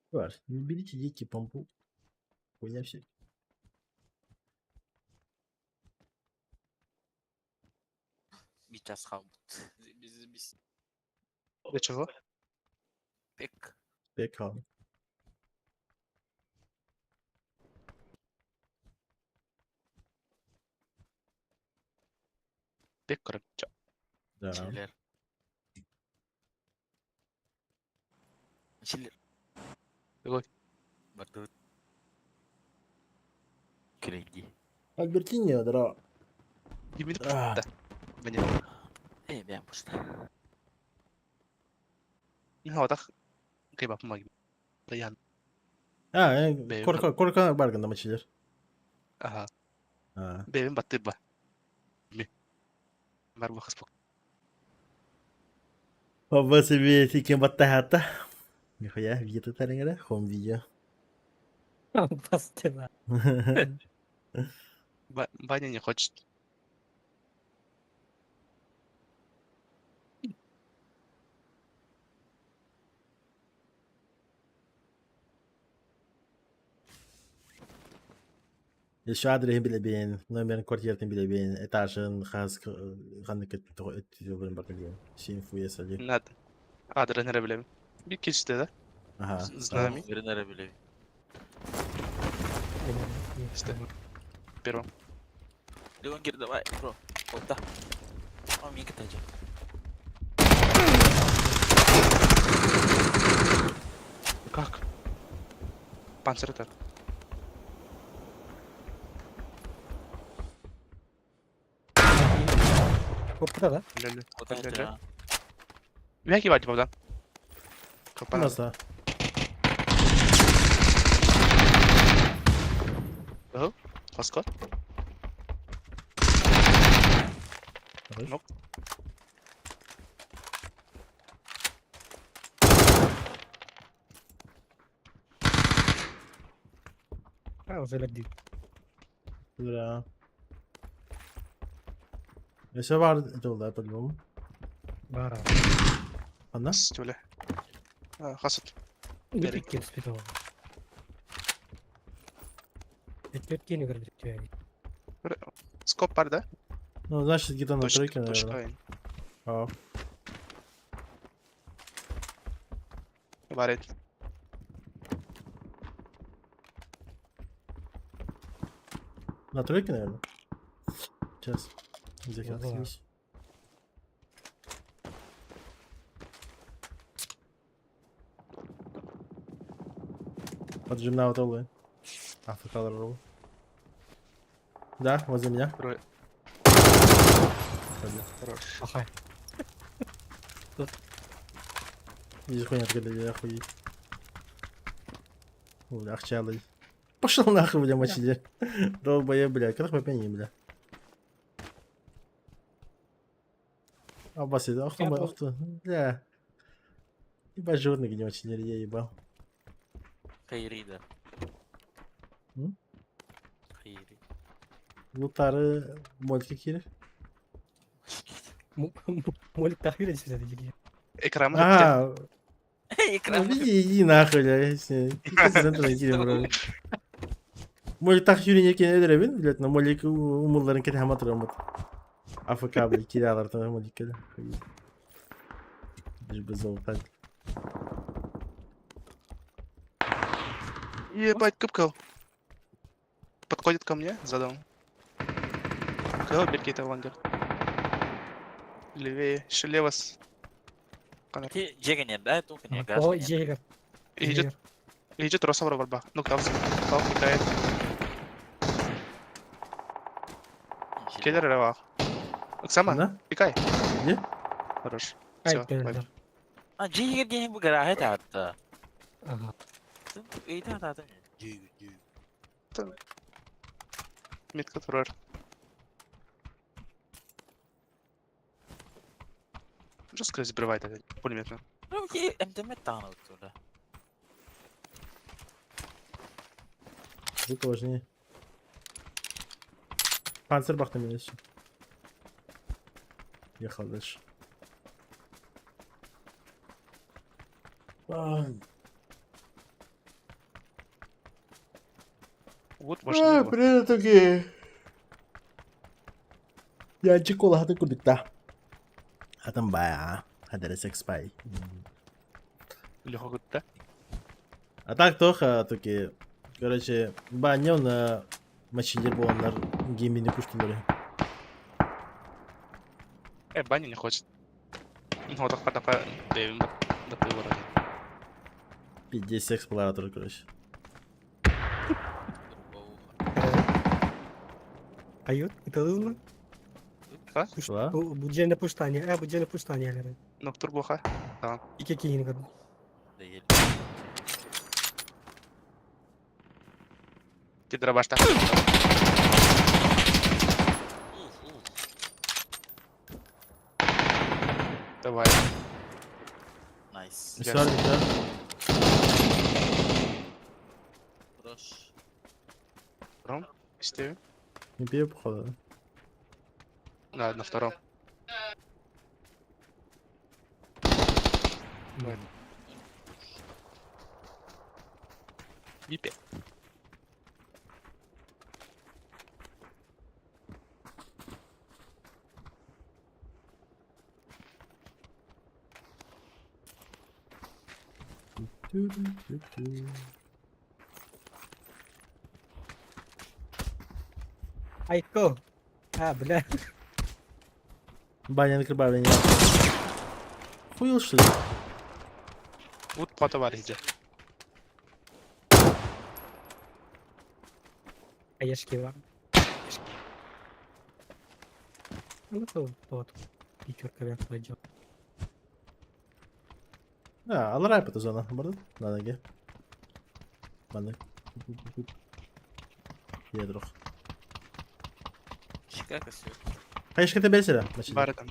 Тварь, не берите дети помпу. Хуйня все. Сейчас хаалбыт. Biz biz Для чего? Пек. Бекон. Бек көрөн. Да. Чиллер. Чиллер. Какой? Бардут. Кредди. Альбертини, здорово. Именно А. да. Мне. Э, бэм пушта. Мин кыйбаппын маги. Даян. А, Бэйб. корка, корка барган мачилер. Аха. А. Бэйбин баттырба. Ми. Бар бу хаспок. Оба себе тикен баттахата. Нихуя, видео тарингера, хом видео. Бастина. Ваня не хочет. Еще адрес билебен, номер квартиратын билебен, этажын, хас ханнык өттү бартылген. Син фуя сали. Надо. Адрен эрэ билэбин. Bir кичте да. Ага. С нами. Вернера билеби. Işte. Первым. Леонгер, давай, бро. Олта. О, мика тажа. Как? Панцир это. Копта да? Ле-ле. Вот это. Вяки вати бабдан. Копана. Нас да. Хаскот. Хорош. Ну. А, уже легди. Бля. Еще бар это да, по-любому. Бара. Анна? Стюле. Хасат. Не Бери. пикки спитал. Четвертини көрдүк. Скоп бар да? Ну, значит, где-то на Точка, тройке, точка. наверное. А. Бар эт. На тройке, наверное. Сейчас. Ну да. Закинусь. Поджимна вот олы. Автоколор. Да, возле меня. Трое. Бля. Хорош. Ахай. Здесь хуйня такая, бля, охуеть. Бля, ахчалый. Пошел нахуй, бля, мочили. Долбоеб, бля. Как попени, бля. Аббас, ах ты, Я ах ты, бля. Ебать, животных не очень, я ебал. Хайрида. М? Хайри. Лутары мольки кири. Молик тахир десе. Экран. А, Экран. ну иди, иди нахуй, бля. Молик так юрин екен эдеребин, блядь, но молик умулларын кете хаматыр умут. АФК, блядь, киралар там молик келе. Лишь бы золотать. Ебать, кыпкал. Подходит ко мне задом. Кого Беркета Вангар? Левее, еще лево с... Ти жегене, да, тухне, газ. О, жегер. Идет, идет Росавра борьба. Ну, там, там, кидает. Келлер рава. Оксама, Да? пикай. Где? Хорош. Ай, Все, келлер. А, жегер деген бу гарахет атты. Ага. Эйда атты. Жегер, жегер. метка турар. Жестко сбривает это пулеметно. Ну, ки МДМ танут туда. Звука важнее. Панцирь бахта меня еще. Ехал дальше. Вот важнее. Привет, такие. Я чекола хаты курдукта. Хатан бая. Хадара секс пай. Леха кытта. А так тоха таки. Короче, баня на мачилер буоланнар геймини пуштулары. Баня не хочет. Ну, так такая, да, да, вроде. Пиздец секс буолара короче. Ают, это А? Что? Буджена пуштания, буджена пуштания. Ну, турбоха. Ики кийин көрдүм. Да еле. Кедрабашта. Уф, уф. Давай. Найс. Все, да? Хорош. Ром, Стивен. Не пей, походу. да? Да, на втором. Давай. Бипе. Тю-тю-тю. Айко. А, бля. Баня накрывали не. Хуел что ли? Вот по товарищу. Аяшки бар. Ну, то вот. Пятерка вверх пойдет. Да, алрай это зона. Барда? На ноге. Маннык. Ядрух. Чикаго все. Хайшка ты бесера? Бар там.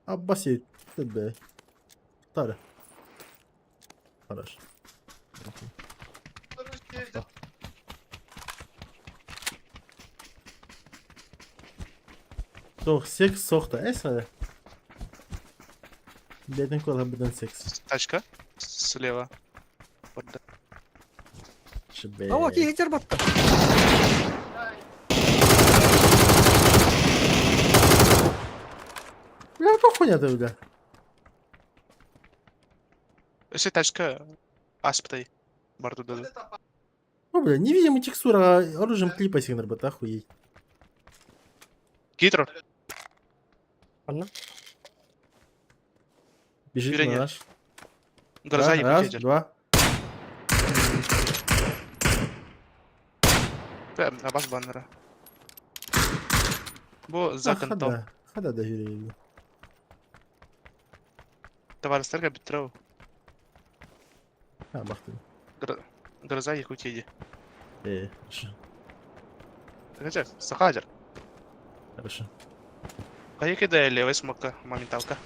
Аббаси, ты Тара. Хорошо. Тох секс сохта эсэ. Беден кола беден секс. Тачка. Слева. Вот, да. Шебе. О, киһи батта. Бля, какой хуйня ты, бля? Если тачка асптай. Бар туда. О, бля, невидимая текстура, а оружием клипа сигнал, бата, охуеть. Гидро. Ладно. Бежит Или на нет? наш. Гроза Да, не раз, прикидер. два. Да, на бас баннера. Бу А, закон топ. хада, хада да юрий. Товарищ Петров. А, бахты. Гроза Якутии. Хорошо. Хотя, Сахадер. Хорошо. Кайки да левый смока, моменталка.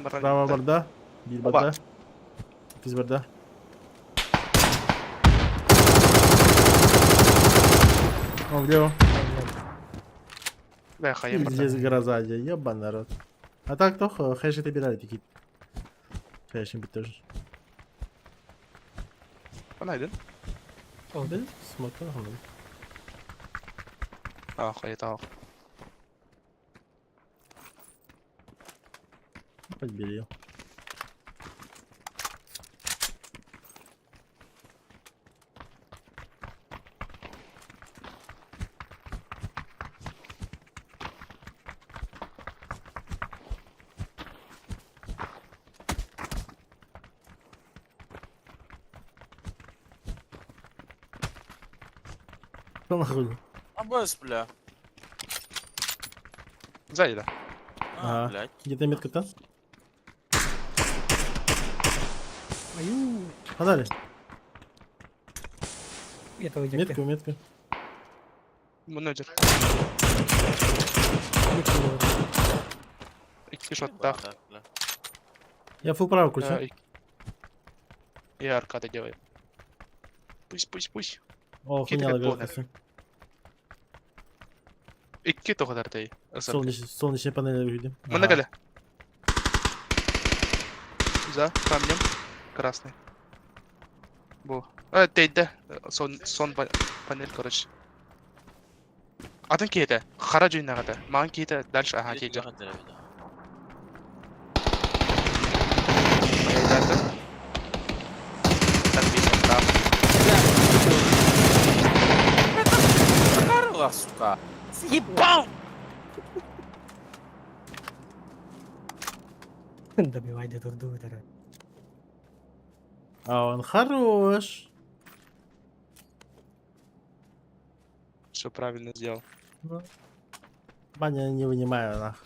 Право барда. Бир Оба. барда. Физ барда. Он влево. Да, хая барда. Здесь гроза, ебаный народ. А так то хэши ты бирали такие. Хэши бит тоже. Понайден. Да, смотрю. А, хая тау. Подберил. Что нахуй? Абас, бля. Сзади, да. А, Ага. блядь. Где-то метка-то? Аю. Подали. Это уйдет. Метку, метку. Менеджер. Икки шоттах. Да, бля. Я фул право кручу. Я аркады делаю. Пусть, пусть, пусть. О, Киты хуйня как полная. лагеркасы. Икки тоҕо Ысыр. Солнечные панели видим. Манна кэлэ. За камнем. Красный. Бу. А, тэйдэ. Сон, сон панель, короче. Атын киһитэ. Хара дьүннэҕэтэ. Маҥан киһитэ дальше, ага, тиийдэ. Байайдаата. Так, бейсен, там. Карла, сука! Съебал! Добивай до турду. А он хорош. Все правильно сделал. Ну. Баня не вынимаю, нах.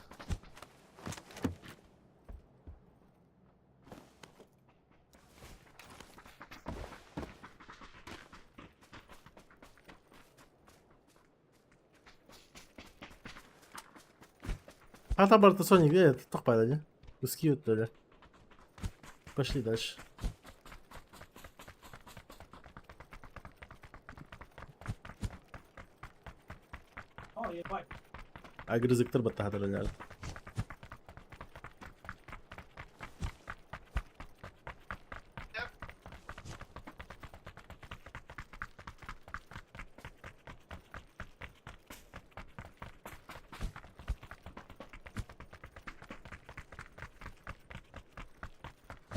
А там барта Соник, где это? Тохпай, да? Куски вот толя. Пошли дальше. Агрызыктар баттахатар.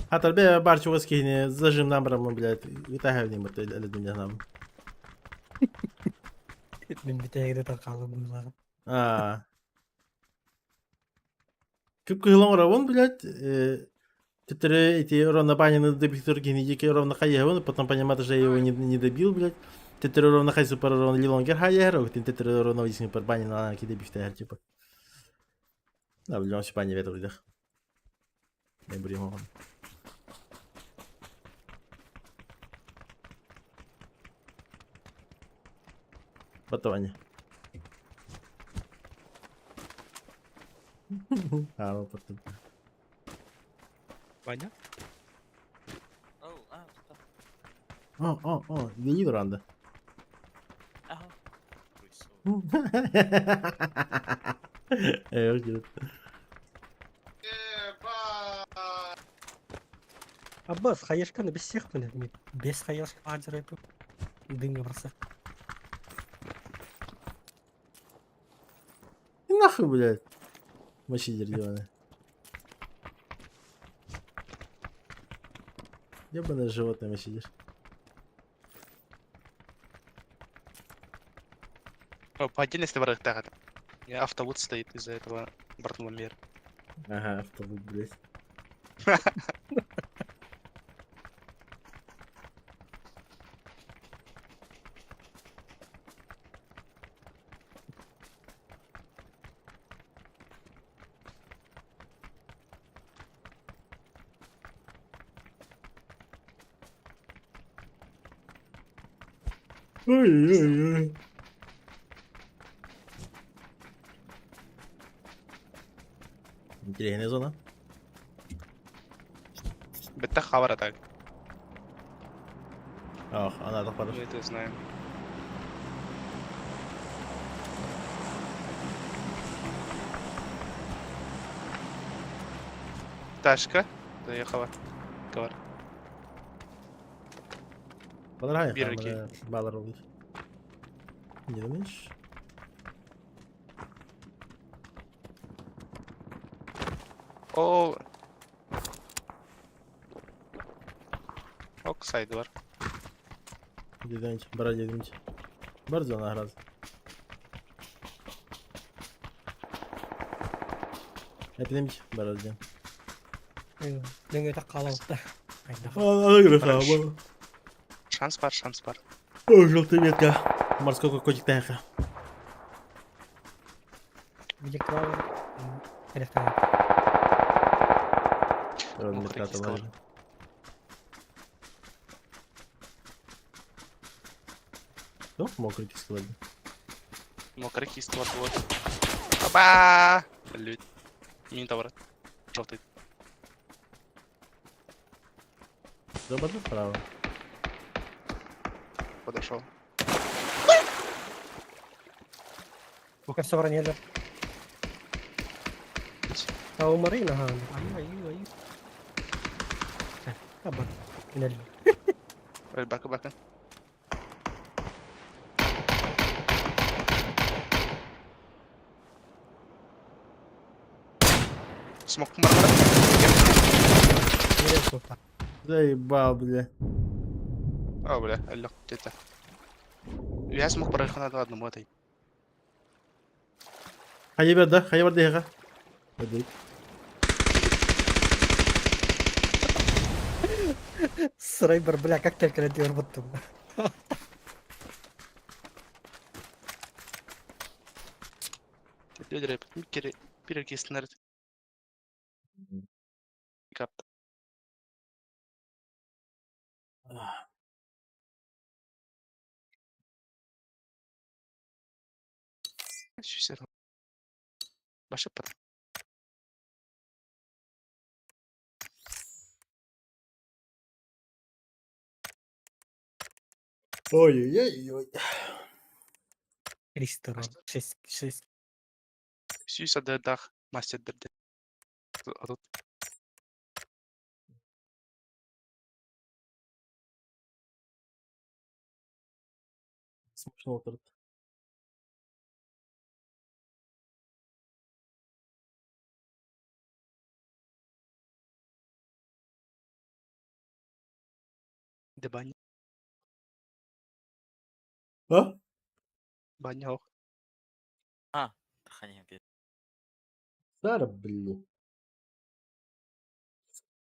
Хатар бе бар чугас кихини зажим намрам, блядь, витаһавни бат эледин нам. Мин битәгедә таркалып буйлар. А. Күп кыһылан оравын, блядь, Теперь эти ровно банины добил кихини дики ровно хайявын, потом понимает, что я его не добил, блядь. Теперь ровно хай супер ровно лилонгер хайяр, теперь ровно висин пар банина на ки добив типа. Да, в любом случае бани ветер выдох. Не будем его. Батавани. А, ну потом. Ваня? О, а, что? О, о, о, вели ранда. Ага. Аббас, хаешканы без всех менә. Без хаешка аджырып. Дымга барса. И нахуй, блядь. Мочи ебаная. Ебаное животное мочи. О, по отдельности барых так. У меня автолут стоит из-за этого Бартоломея. Ага, автобус, блядь. Ой-ой-ой. Интересная зона. Бетта хабар так. Ох, она так Мы это знаем. Ташка заехала. Говор. Понравилось? Бирки. Баллар. Не думаешь? О. Ок, сайдвар. Деденч, бара деденч. Бар зона раз. Эпидемич, бара деден. Дөңгө так калып да. Ана Шанс бар, шанс бар. О, желтая метка. Морской котик таха. Где клавер? Электро. Ровно киска ложи. Что? Мокрый киска ладно. Мокрый киска вот. Аба! Блядь. Минотавр. Желтый. Добро вправо. Подошел. Все бронелер. Таумарина хаан. Аю аю аю. Табан. Инелли. Бака бака. Смок мармара. Заебал, бля. А, бля, алло, где-то. Я смог пройти на одному этой. Хайа бар да, хайа бар да Hadi. Срайбер, бля, как только на дербаттым. Bir kesinler. Kaptı. Şu Başa pat. Ой-ой-ой. 300 6 6. Сүйсады дах мастердерде. Тут Смешно отырды. Де баня. А? Баня. Дыхание. Сара, блин.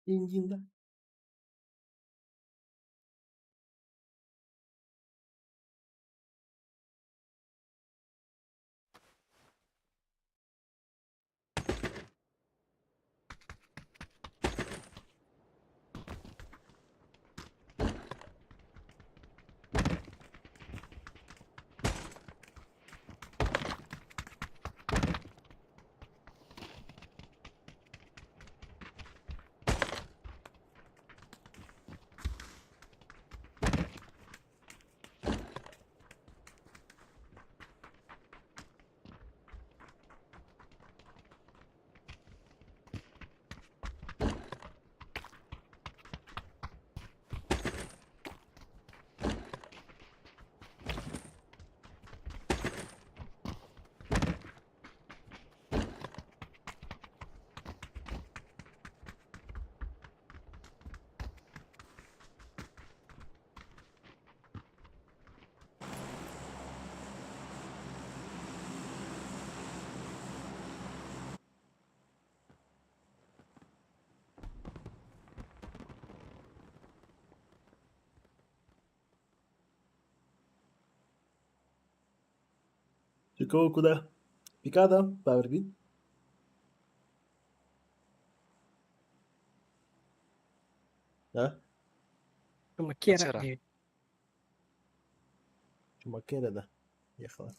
Индин, да? Ты кого куда? Пикада, Power Да? Макера. Чумакера, да. Ехала.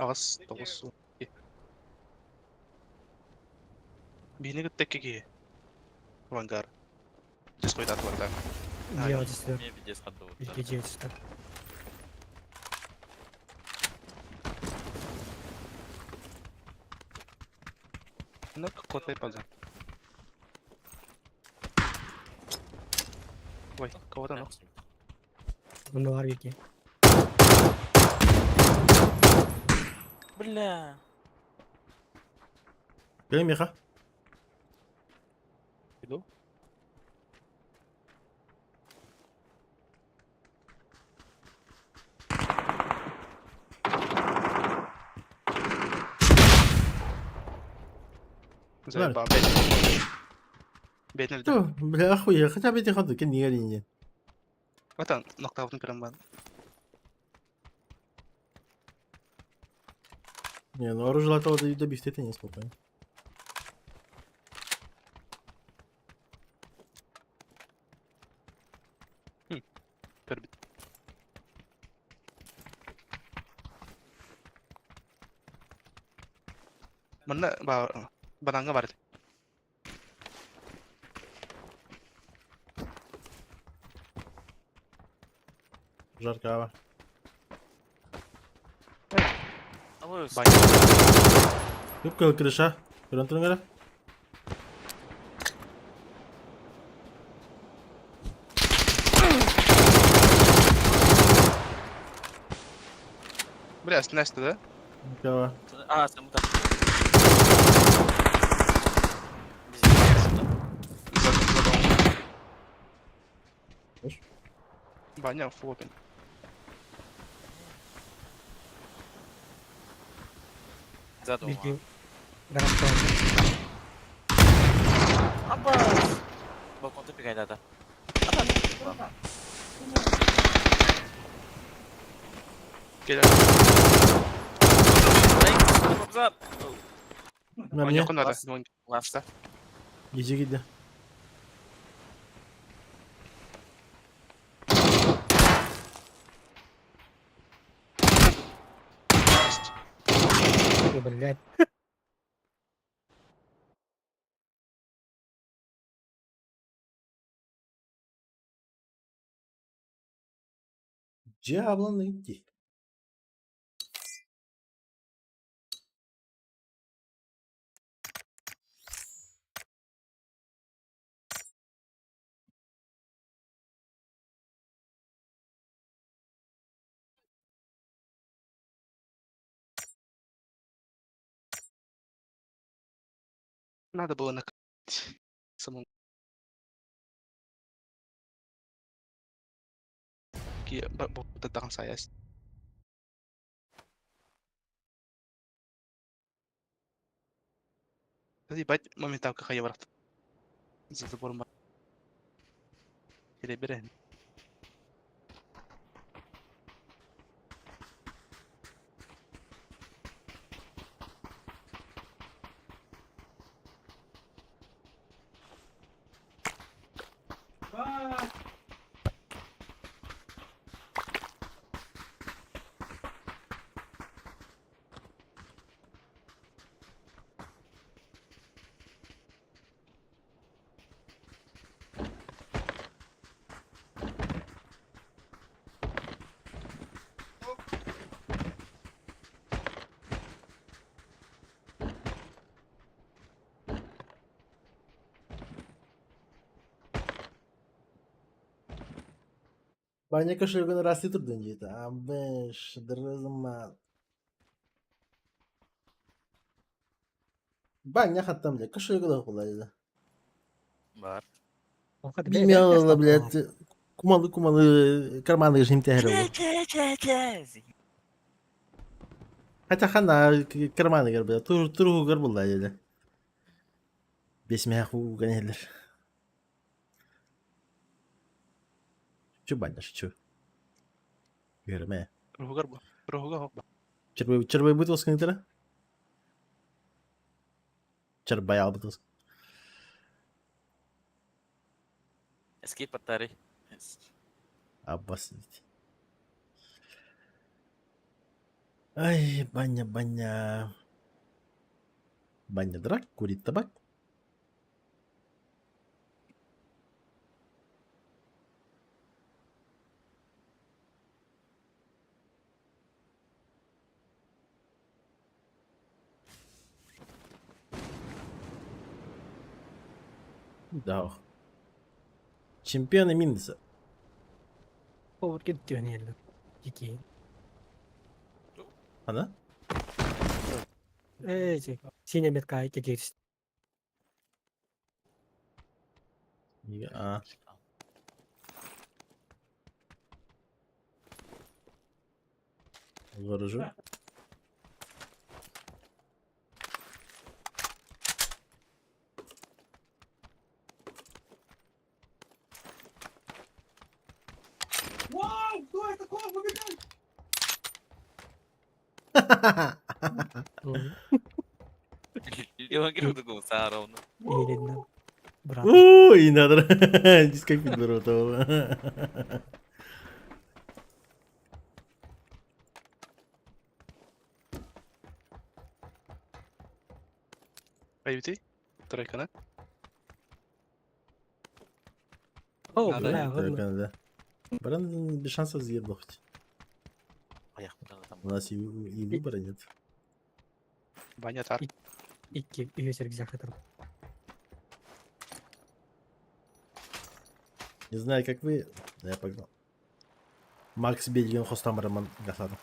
Аҕыс, тоҕус, Биһини кытта икки Авангар. Дьэс хойутаатылар да. Делать сюда. Мне пиздец ходовый. Или сюда. Ну, котай пазан. Ой, кого-то ну. Ну, арвики. Бля. Бери, Миха. Иду. Заебал, блядь. Бедный Что, бля, охуя, хотя бы эти ходы, не горни. Отан, ноктаутын көрөн баар. Не, ну оружие латало добить, это не спокойно. Көрбүт. Манна баар бананга бар. Жаркава. Алыс. Баня. Юбка крыша. Көрөн турун Бля, снести, да? Кава. А, sen bu da. Bizim За, за домом. Слышь? Баня флопин. За дома. Билги гарантия. Abbas. Balkonda bir gaydada. Келер. Kapıza. На мне. Оньокун баар. Last. Иди где. Блядь. Дьявола найти. Надо было накрыть самому. Tentang saya. Ебать, моменталка хайварат. За забором. Перебираем. Баня кошелегін расты тұрдың дейді. Абыш, дырызыма. Баня хаттам, бля, кошелегін оқылайды. Бар. Билмей блядь, кумалы кумалы карманы жимтәһәр. Хотя хана карманы гөр, бля, тур тургу гөр булла диде. Бесмә ху гәнәләр. Чу баня, чу. Görme. Ругар бу. Ругар хок. Чырбай чырбай бут olsun дира. Чырбай албыт olsun. Eski patari. Abbas дейді. Ай, баня, баня. Баня драк, курит табак. Да. Чемпионы Миндеса. Повод кетті Кики. Ана? Эй, синяя метка кики. А. Выражу. Ровно. Иһилиннэ. Брат. Ой, надо. Дискак підберу. Айбити? Тройканы. О, Надо. бля, ладно. Да. Баран без шансов съебал хоть. У нас и выбора нет. Баня тар. Икки үһүс рюкзак атар. Не знаю, как вы, но я погнал. Макс Бельгин хостам Роман Гасадов.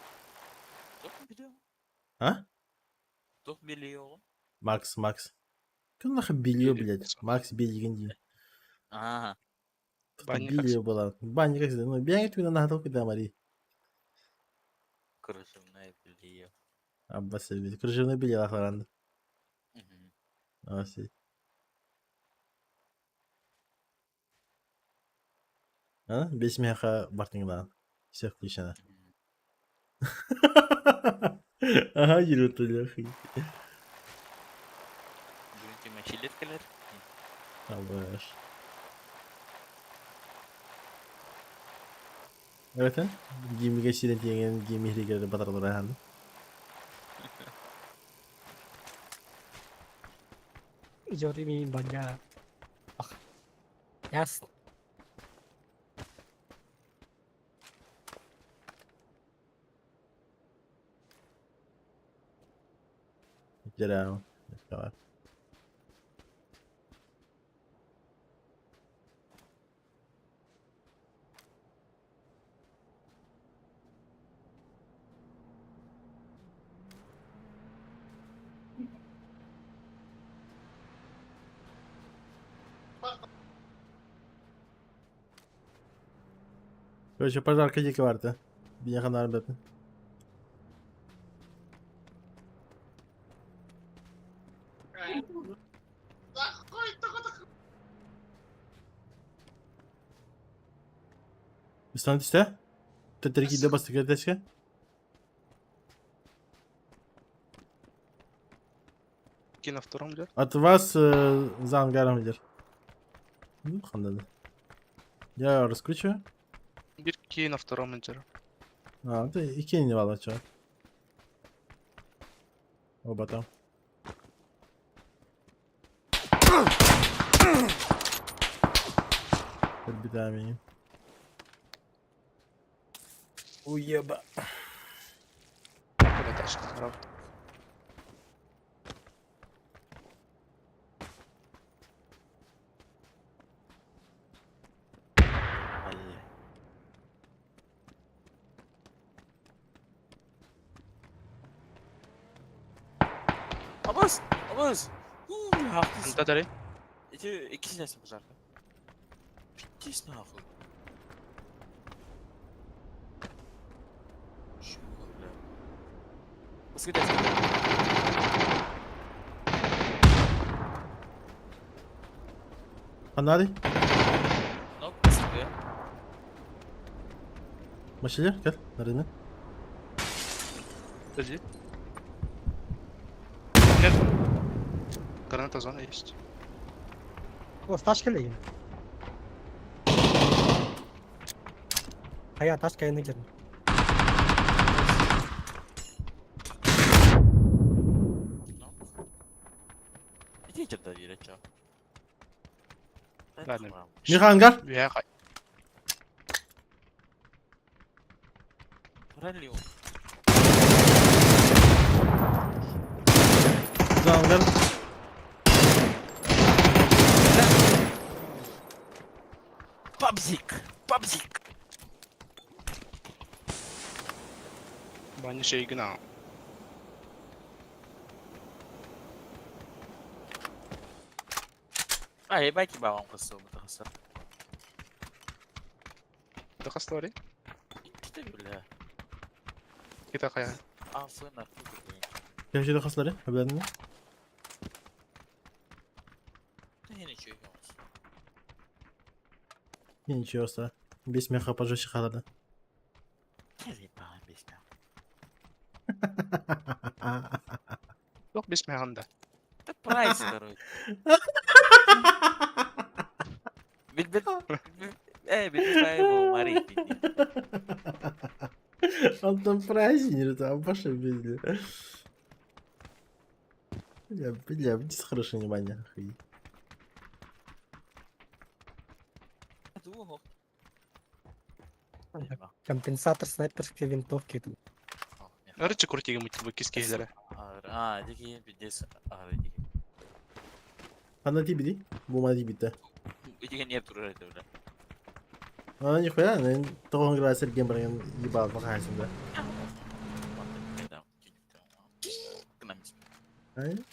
А? Тух белье? Макс, Макс. Как нахуй белье, блядь? Макс Бельгин. ди. Ага. Тут Баня как белье было. Баня как всегда. Ну, бегает на наготовку, да, Мари. Кружевное белье. Аббас, кружевное белье лахларанда. Мгм. А, си. А? Без меха бартыңдан. Все включено. Мгм. Ага, ерут ляхи. Бүгүн мачилет кэлэр. Абаш. Evet, gemiге сирен тиген геми батарлар ахан. Жори ми баня. Ах. Ясно. Дерау. Давай. Короче, пожарка дико варта. Меня ханар бетне. Üstüne düştü. Tetriki de bastık edeşke. Ки на втором лер. От вас за ангаром лидер. Ну, хандады. Я раскручиваю. Бир ки на втором лидер. А, да и кинь не вала, чё. Оба там. Подбеда меня. Уеба. Куда тачка? Правда. Бля. Абас! Абас! Хахтыс. Да, дари. Эти икки пожарка. Пиздец нахуй. Чего, бля? Баскетбол. Ханады? Ног баскетбол. Машилер, кел, нарыны. Подожди. Нет. Граната зона есть. О, тачка ли? А я тачка я не Ног. Иди да верить, чё. Ладно. Миха ангар? Я хай. Пролил. За ангар. Пабзик! Пабзик! Баня шейгна. А, ебать, ебал, он косил, это Да хастори. Что, бля? Кита хая. А, фына, хуй, Кем жерде хаслары? Хаберин Да я ничего не Не, ничего, ста. Без меха пожестче халада. Я заебал, объяснял. Туох бисмэҕин да. Это прайс, короче. Билбит билбит Мари. Антон праздник, а Паша видели. Бля, бля, здесь хорошее внимание. охуеть. Компенсатор снайперской винтовки. Короче, крутига мы тебе киски киһилэрэ. А, дики пиздец. А, дики. Ана тибиди? Бу мана тибитте. Итигэ ньиэп турар этэ бля. Ана нихуя, тоҕон градус эрген баран ебал бахайсың да. Ай?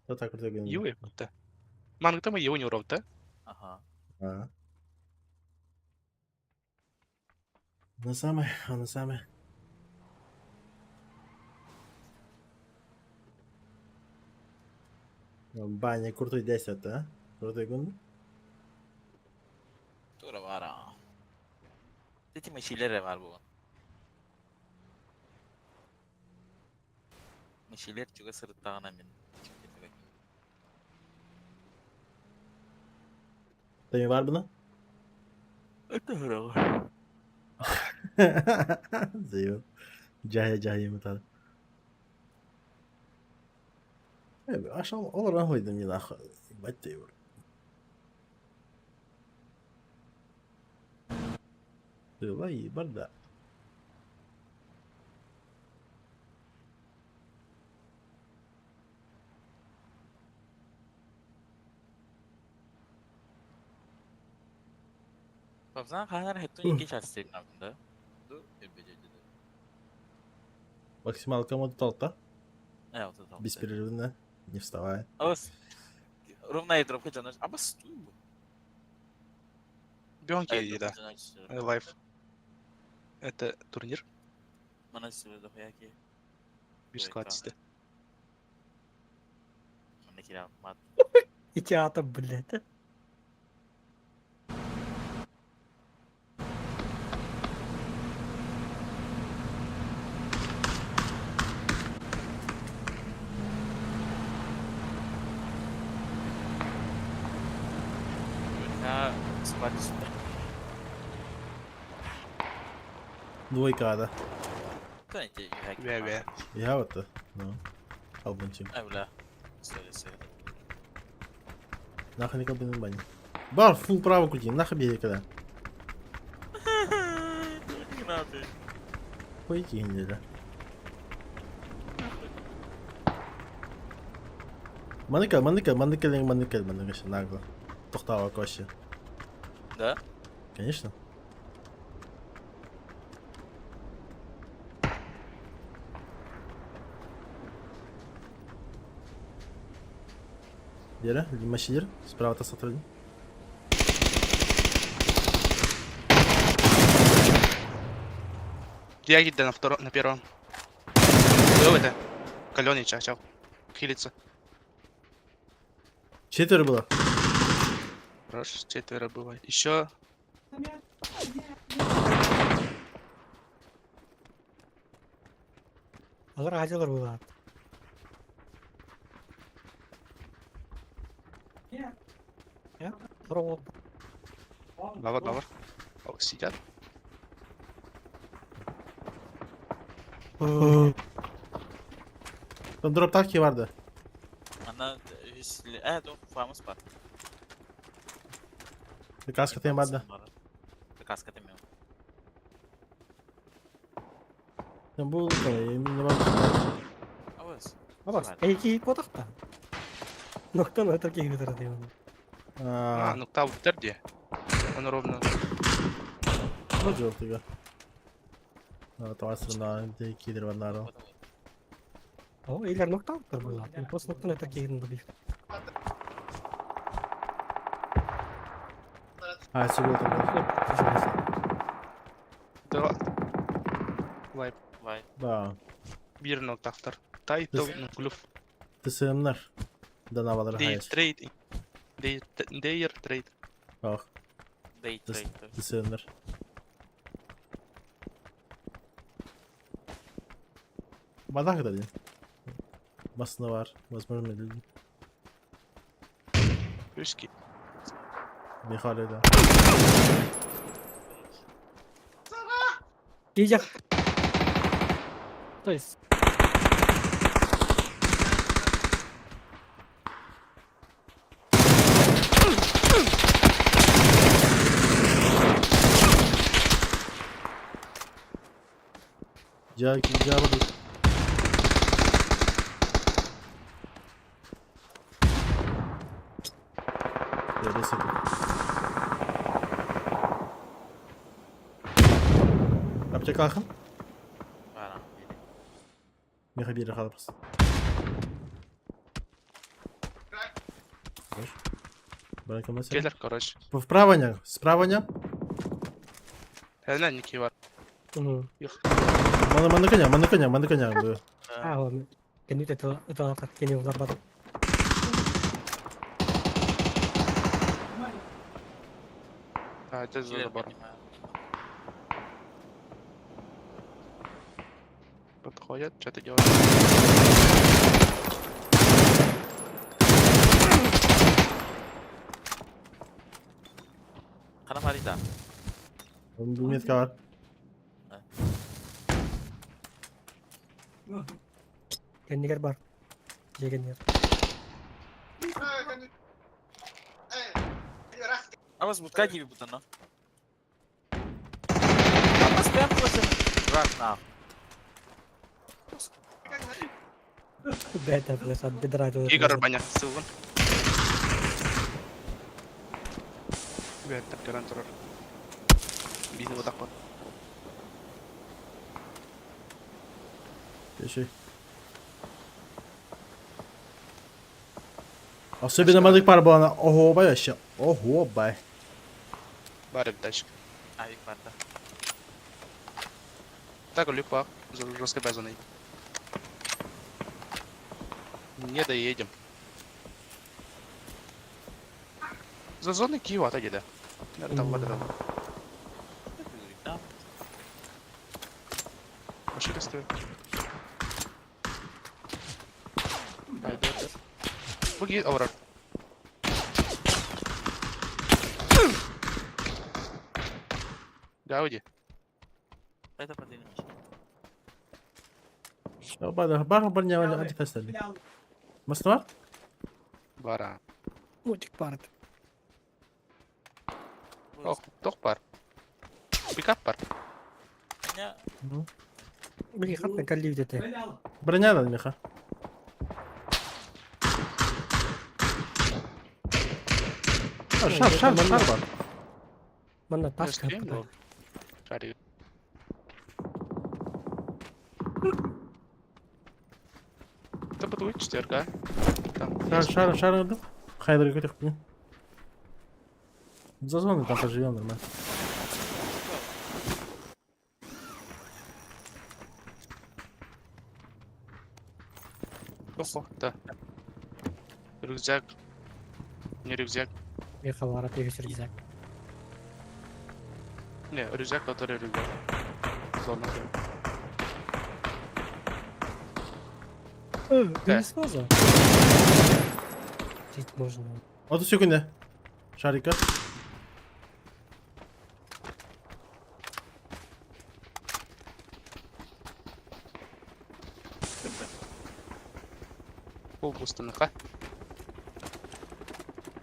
Вот так вот Юэ бутта. Мангта мы его не уров, да? Ага. А. На самое, а на самое. Баня крутой 10, а? Крутой гун. Тура бара. Эти мышилere var bu. Мышилер чуга сырыттаҕына мин. Ты бар бына? Это хорошо. Заебал. Жая жая мытар. Аша олар хойдым не нахуй. Ебать ты его. Тыла ебать да. Бабзан ханар хеттун икки части да? Максималка мод толта. Э, вот это. Беспрерывно, не вставая. Ровно и дропка жанаш. Аба сту. Бионки, да. Лайф. Это турнир. Мана дохуяки. Бир склад сиде. Мана кира мат. И театр, блядь. Я склад Двойка, да. Бе-бе. Я вот, ну. Албанчик. Ай, бля. Сори, сори. Нахуй не кабины бани. Бар, фул право крути, нахуй бегай когда. Не надо. Пойти неделя. Маныкал, маныкал, маныкал, маныкал, маныкал, нагло. Тохтава коще. Да? Конечно. Лера, машинер, справа от сотрудник. Я да на втором, на первом. Был это? Каленый чачал. Хилится. Четверо было. Хорош, четверо было. Еще. Алар азелар была. Я? Здорово. Лава, лава. О, сидят. Там дроп таки vardı. Она э, фамус бар. Каска тем vardı. Каска тем. Там был, именно вам. Абас. Абас, эки потахта. Ноктан это кигитер дейм. А, ну там где? Он ровно. Вот желтый. А, на кидер варнaro. О, илер ноктан была. Просто ноктан это кигитер бих. А, все было там. Да. Лайп. Вай. Да. Бир ноктахтар. Тайтл, клюв. ТСМнар. Данавалар Дейр хайс. трейд. Дейр трейд. Ох, Дей трейд. ТСМнар. Бадах да диэн. Басына бар, возможно, люди. Үс ки. Михаил да. Киижах. То есть. Дьэ, дьэ, Аптекалаахын? Баар. Миэхэ биэрэ хаалбас. Келер, короче. Вправо не, справа не. Хэнэ ники бар. Маны маны коня, маны коня, маны коня. А, он. Кенит это это кени уларбат. А, это за забор. Подходят, что ты делаешь? Хана Фарида. Метка бар. Кеннигер бар. Жегенер. А вас будка не бутана. А вас прям просто рак на. Бета, блядь, от бедра. Игорь баня, сылгын. Бэттер көрөн турар. Биини бодак бар. Кеши. Особенно мадык пар буолана оһуобай вообще. Оһуобай. Бар эбит дальше. Авик барда. Так, люк бар. Жесткой базоной. Не доедем. За зоной Киева отойди, да. Там вода там. Да. Машина стоит. Пойдет. Буги, аура. Да, уйди. Это подвинуть. Бар бар бар не антифестали. Маснар? Бара. Мультик бард. Ох, тох бар. Пикап бар. Меня Блин, хатна калли где-то. Броня да меха. Шар, шар, шар бар. Манна ташка. Стрим был. Шарик. Это будет четверка. Там Шар, есть. шар, шар, да? Хайдер көтек блин. За зоной там поживем нормально. Охо, да. Рюкзак. Не рюкзак. Михаил Арапевич рюкзак. Не, рюкзак, который рюкзак. Зона. Да. Не сразу. Жить можно. 30 секунды. Шарика. Пол пустыныха.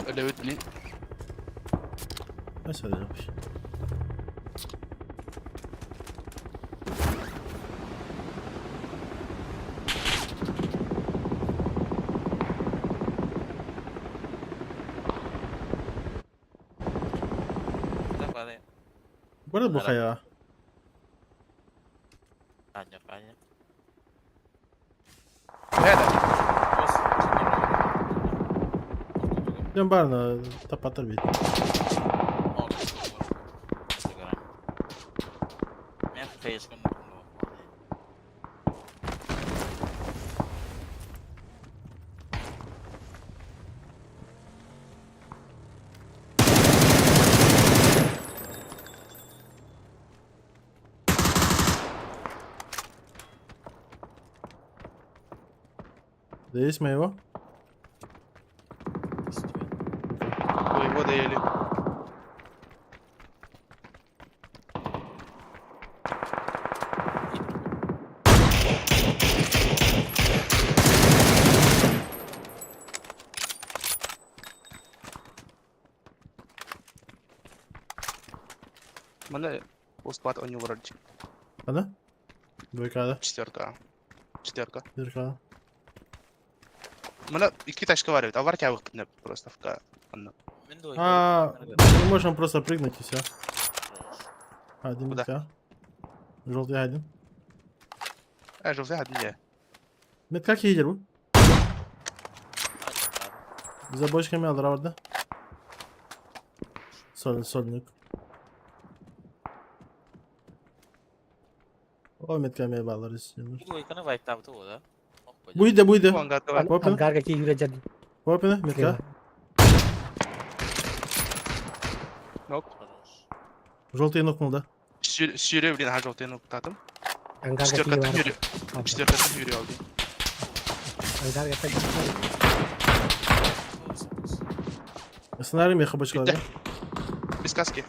Өлөбүт, блин. Nasıl yapmış? Да, падает. Bu arada bu kaya. Аня, Аня. Это. Ben barna tapatar bir. Мен фейском. Да есть моего? Твоего доели. Мана успат у него вроде Ана? Двойка, да? четверка. Четверка. Четверка. Мана икки тачка бар эбит. Авар тябык просто в Анна. А, мы можем просто прыгнуть и все. Один Куда? метка. Желтый один. Э, желтый один я. Метка киһи бу. За бочками аллара барда. Sol, сольник. О, метка эмиэ баалар үстүнүр. Двойканы вайптаабыта буолла. Буйда, буйда. Ангарга Опа. Ангарга киирэ дьэн. Опа, метка. Нок. Желтый нокнул, да? Сүүрэ билин ха желтый ноктатым. Ангарга Четверкатын киирэ. yürü. Четверкатын yürü aldı. Ангарга Сценарий меха бочкалар. Без каски.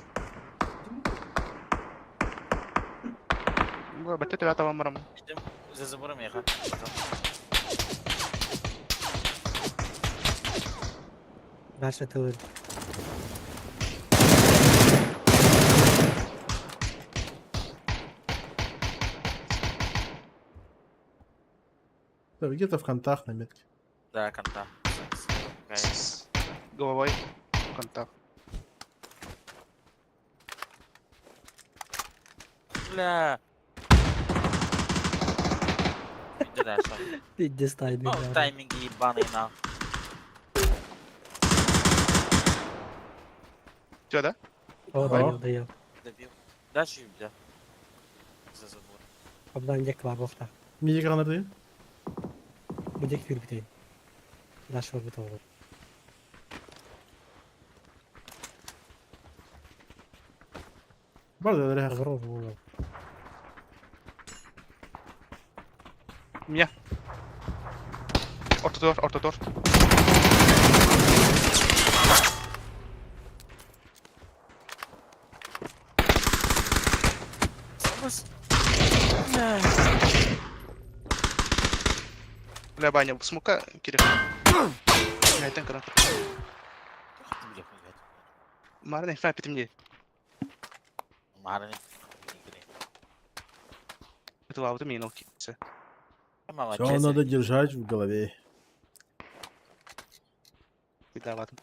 Бәтте төбә табам барам. За забором ехал. Дальше тылы. Да, где-то в контах на метке. Да, конта. С головой. Контакт. Бля. Иди дальше. Пиздец тайминг. Ну, тайминги ебаные на. Все, да? О, доел, доел. Добил. Дальше, бля. За забор. Абдан дек бар бохта. Миди гранаты. Бу дек хүрбүтей. Дальше бар бутау. Бар да, да. Здорово было. Меня. Ортодор, ортодор. Бля, Баня, смука, Кирилл. Айтан кара. Марны, фа, питімде. Марны. Это лауды мен ол кетсе. Все надо держать в голове. Видаватым.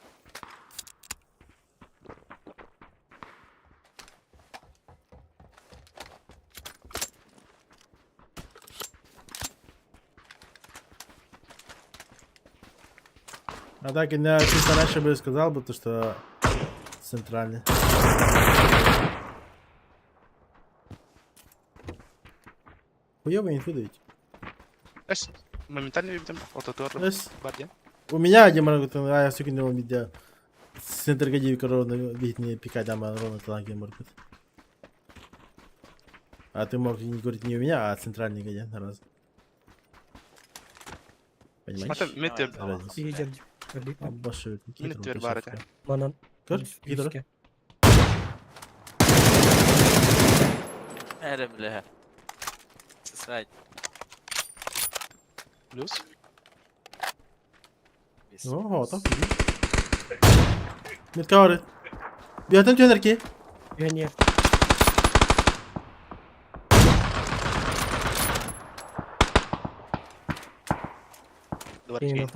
А так, я чисто раньше бы сказал бы, то, что центральный. Хуёвый инфу даете. Эс, моментально видим, ортодор Эс, бар ден. У меня один могу, а я все кинул видео. Центр гади ровно видит не пикать, ама ровно таланги может быть. А ты мог не говорить не у меня, а центральный гади на раз. Понимаешь? Мата, метр. Разница. Идем. Абашевик, Минут теперь барыта. Манан. Көр, гидро. Эре, бля. Сосать. Плюс. О, так. Метка бар. Биятын төнер ки. Пионер. Дворчей.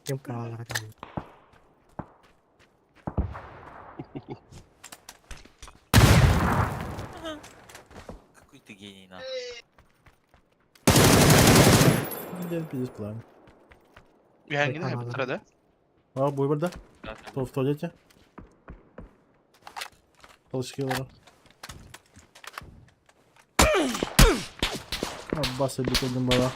Кем калар. Какой ты гений, на. Ден пиздец план. Үйәңгені хайбыттыра да? А, буй бар да. То в туалете. Толчки лара. Аббасы бит бала.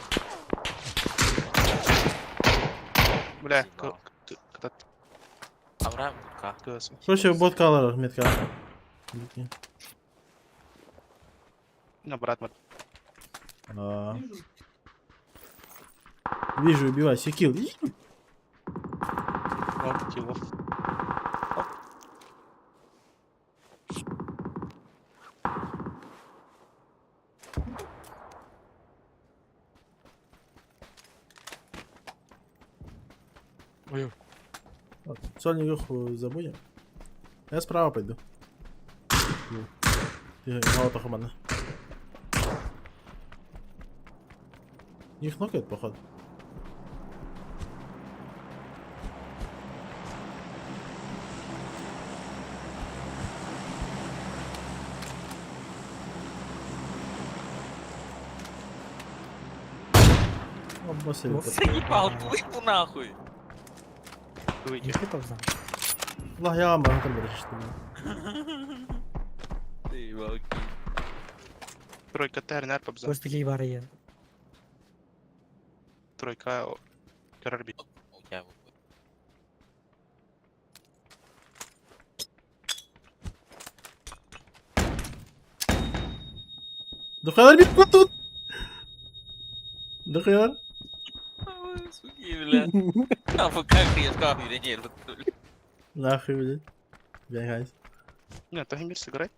Бля, кытат. Авраам будка. Тыас. Короче, ботка алар, метка. На брат мат. А. Вижу, убивай, секил. О, киллов. Ой, Сольник их забудем. Я справа пойду. Ты мало того мана. Их нокает, походу. Обосили. Заебал плыпу нахуй. Выйди. Екі топзан. Allah ya ben там что Заебал. Тройка ТРНР побза. Көз тігей бар ен. Тройка Керарби. Я Дохуялар бит тут. Дохуялар. Суки, бля. А вы как я сказал, или нет? Нахуй, блядь. Бегай. Нет, Тагимир сыграть.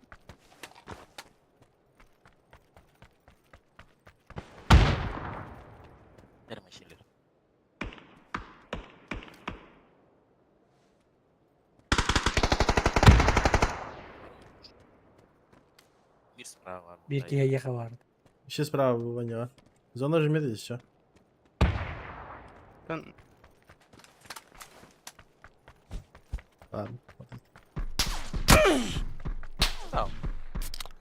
Мир справа. Бір кеге бар. Еще справа Ваня. Зона жмет еще. Там Ладно. Да.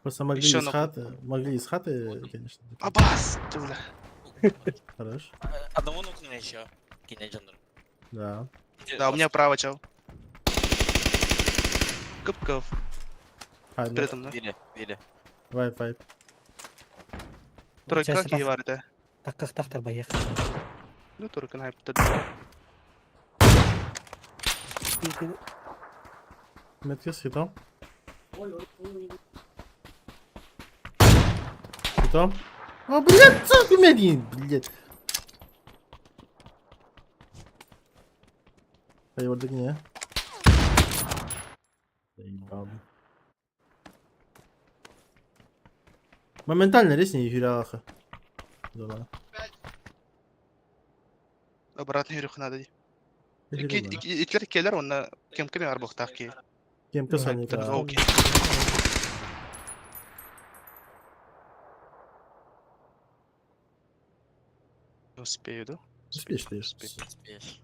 Просто могли Ещё из на- хаты, могли из хаты, конечно. Абас! Ты, бля. Хорош. Одного нукнули еще. Кинь Джандер. Да. Да, у меня право, чел. Кып-кып. Хайда. Передо мной. Били, били. Вайп, вайп. Тройка киевар, да. Таққақ тақтар байық. Ну, тройка на хайп. Метки с хитом. Хитом. О, блядь, что ты меня, блядь. Hayırdır не? Заебал. Моментально резни юрялаха. Зона. Обратно юрюх надо. Итлер келер, он на кем кем арбухтах ки. Кем касание Окей. Не успею, да? Успеешь ты. Успею. Успеешь.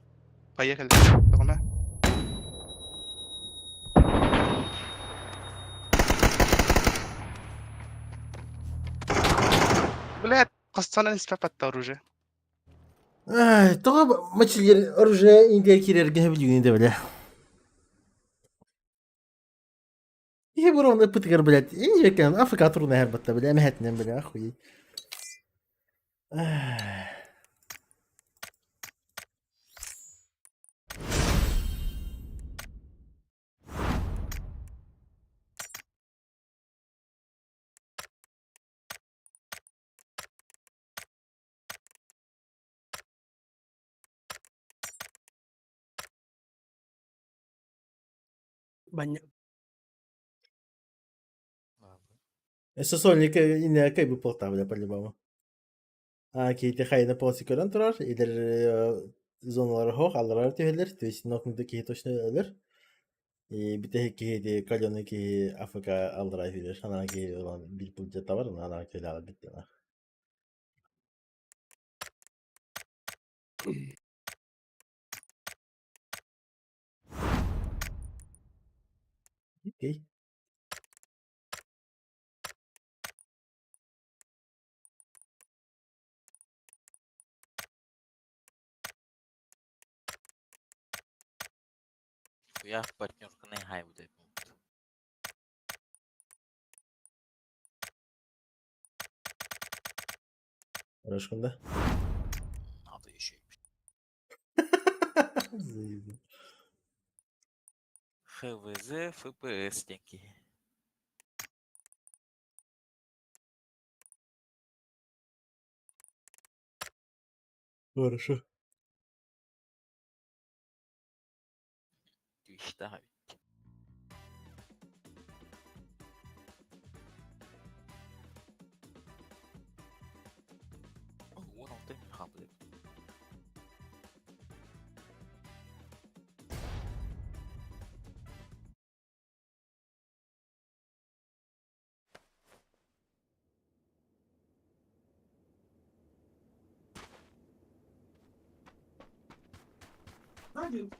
Поехали. Рома. Блядь, Кастана не спят оружие. Ай, тоҕо мачилер оружие индия кирерге билигин де бля. Ihe бурон ыпытыгар, блядь. Инде кен Африка турна хербатта, бля, мехетнен, бля, охуеть. Ай. Баня. Сосольник инне кай бу полта, бля, по-любому. А, кейте хайна полси көрөн турар, илер зоналары хох, алларар түһелер, то есть нокнуду киһи точно өлөр. И бите киһи ди калены киһи АФК аллара хүрер, анан киһи улан бир пулжа табар, анан киһи ала битти. Окей. Хуя партнерка не хай будет. Хорошо, да? Надо еще. Заебал. ХВЗ ФПС диэн киһи. Хорошо. Твичтаах эбит. 16 минут хаалбыт эбит.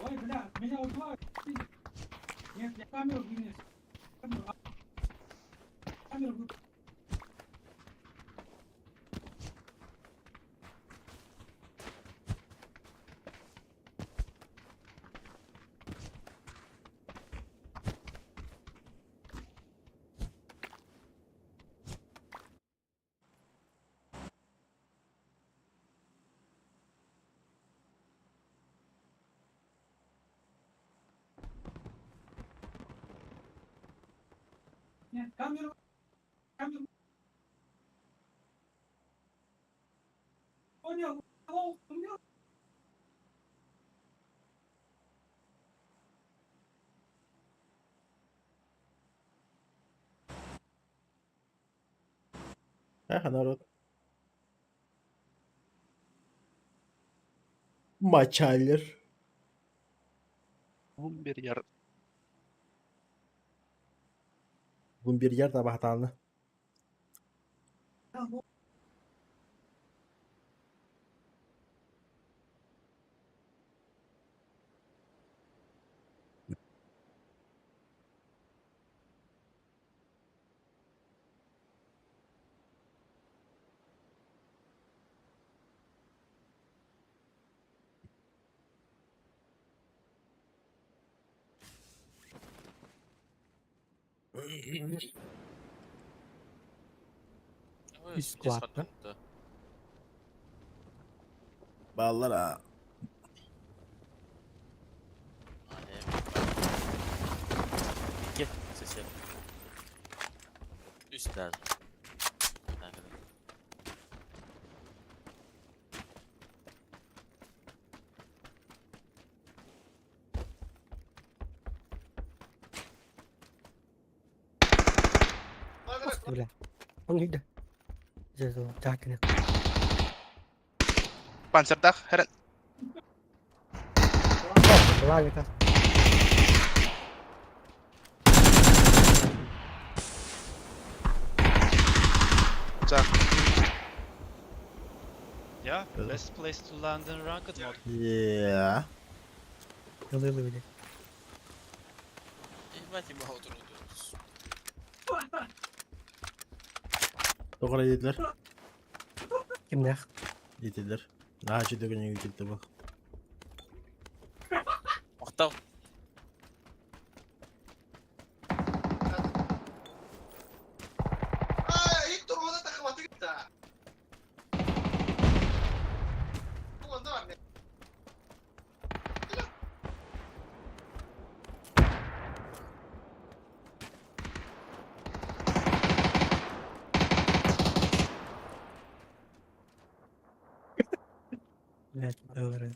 Ой, бля, меня убивают. Нет, я камеру вынес. Камеру. Камеру вы- Нет, камеру. Камеру. Понял. Алло, у меня Ага, народ. Мачалер. 11 яр. 11 яр табахтааны. Ой, Үс квадра. Баллара. Икки сосед. Үс даже. Так, да. Господи, бля. Он үйде. Жакина. Панцердах. Херен. Лавика. За. Yeah, best place to land in ranked mode. Yeah. Ылы-ылы, блядь. Ебать, ебал труду. Тоҕо диэтилэр? Кимнээх? Диэтилэр. Наһаа үчүгэй үтүттэ бу. Махтал. Блядь, ылыры.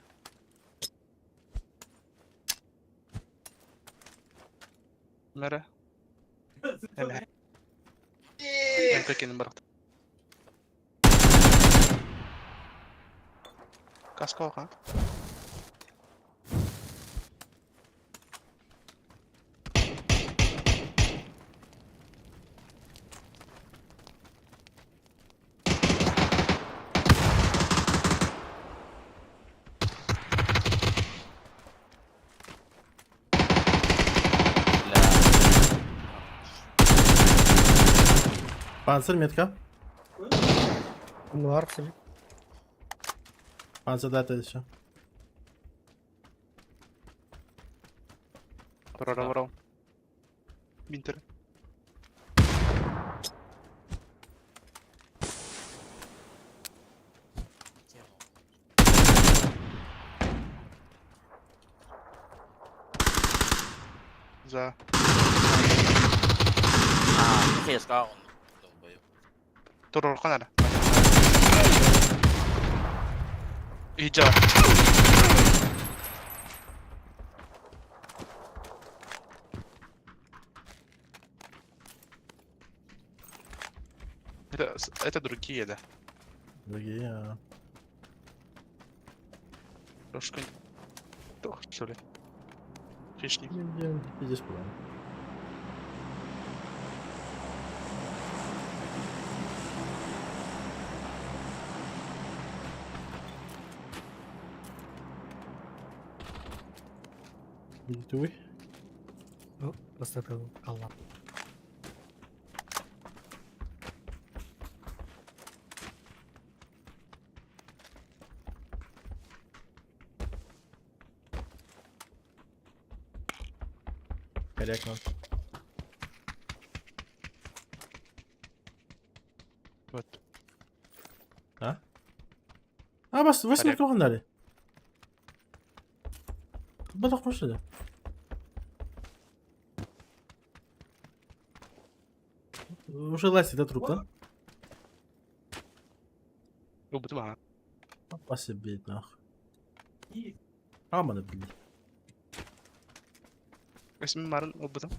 Мэре. Эме. МПК-ны барахта. Каска ха. Бля. Панцирь метка. Нуар себе. Панцирь дата еще. Турара барам. Бинтер. За. А, хаешка он. Долбоёб. Турар надо. Иджа. Это другие, да. Другие, а. Трошка. Тох, что ли? Хищник. Пиздец, по-моему. Туй. Ну, Просто Алла. Корректно. Вот. А? А, бас, восемь Коррект. дали. Бадах машина. Уже лазит, да, труп, да? Убытва. Спасибо, блядь, нахуй. Амана, блядь. Возьми Марин, убытым.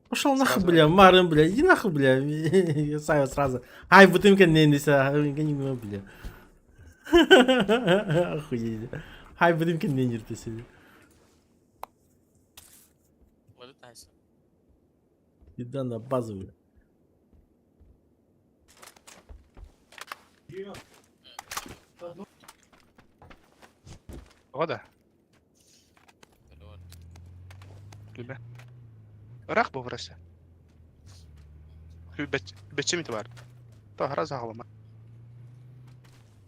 Пошел нахуй, Сразу. бля, Марын, бля, иди нахуй, бля. Я сам сразу. Ай, бутымка не неся, не бля. Охуеть. Ай, бутымка не нерты себе. Вылетайся. Иди на базу, бля. О, да. Блин. Любе. Рах был в России. Бечеми тварь. То гроза голома.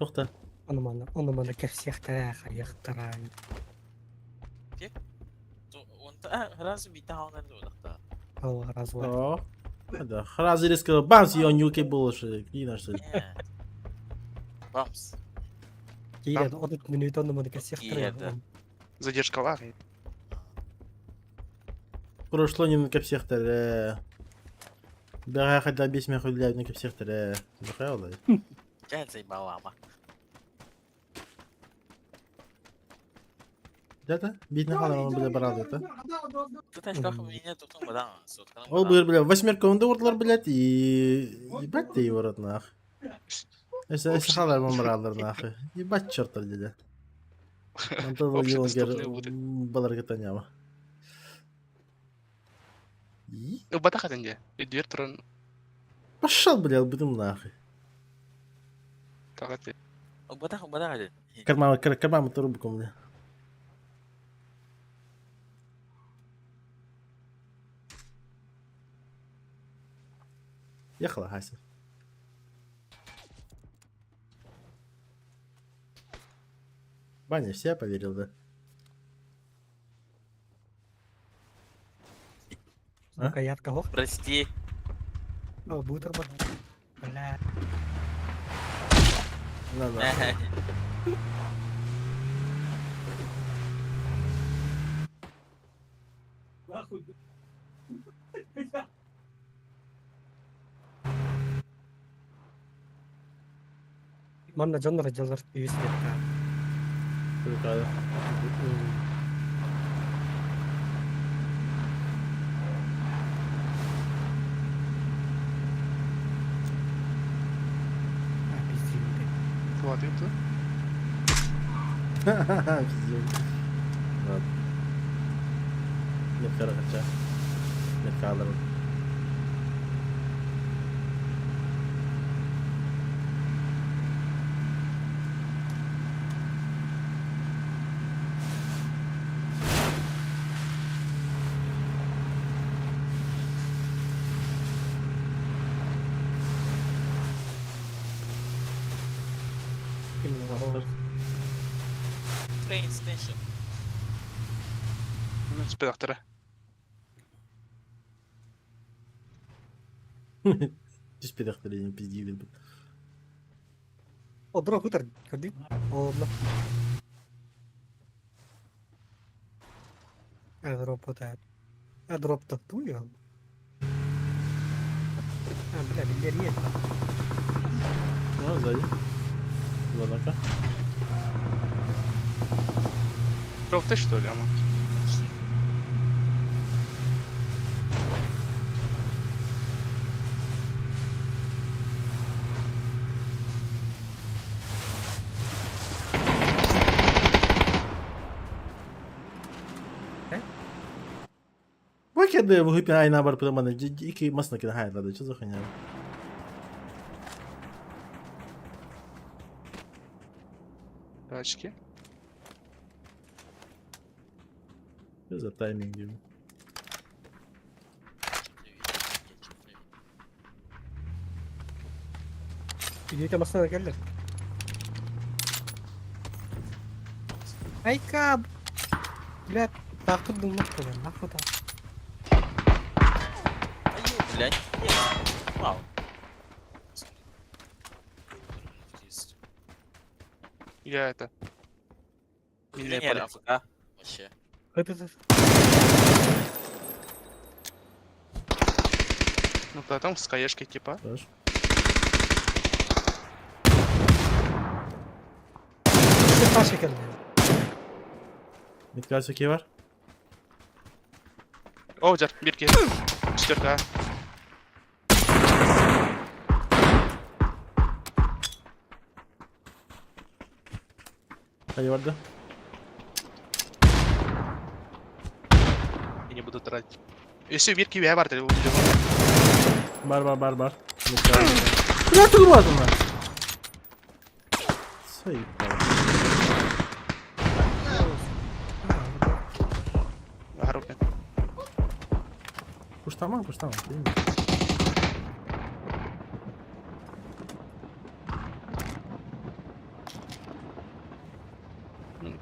Ух ты. Оны мана кәпсияқтара, қаяқтара. Разве битаунер дудахта? Ал разуар. О. Да, сразу резко бамс, и он юки был, что и на что. Бамс. Кейледі, одут минут оны мана кәпсияқтара. Кейледі. Задержка лаги. Прошло не на всех таре. Да, хотя бес меня хоть на всех таре. Захаял, Я заебала, ама. Да-да, видно, он бля брал это. Тут очках у меня тут он бадан. Ол быр, бля, восьмерка он дордлар, блядь, и... Ебать ты его рот, нах. Если халар мамралар, нахуй. Ебать черта, дядя. Антон Общедоступные воды. Баларгатаняма. И? Убата хатанде. И дверь трон. Пошел, блядь, будем нахуй. Тагаты. Убатах, убатах. Карма, карма, трубку мне. Ехала, Хася. Баня, все поверил, да? А? Каятка хоқ. Прости. О, бутер бар. Бля. На, на. Нахуй. Манна жоннор жалар үйіс бетті. Прикольно. А, пиздец. Хватит. Пиздец. Ладно. Нет, короче. Нет, кадров. Именно. Train station. Спектра. Түспэтэхтэрэ пиздиибин. О, дроп ытар. Көрдүк. Олла. Дроп вот А дроп татую. А, бля, биллер Ну, сзади. Ладно-ка. Дропты что ли, ама? Бу кеде бу хипин айна бар пытаманы ики масна кеде хайлады. Что за хуйня? Тачки. Что за тайминг? Дим? Идите машина келдер. Айка! Бля, тақырдың нахуй, нахуй так. Блядь. Вау. Я это. Минное поле. АФК. Вообще. Это Ну да, там с хаешкой типа. Хорош. Паша келди. Миткасы бар? О, жар, бирки. Четверка. Хайы барды. Я не буду тратить. Если бирки я бар, ты Бар бар бар бар. Бля, тут ладно. Заебал. Гарупин. Пуштама, пуштама.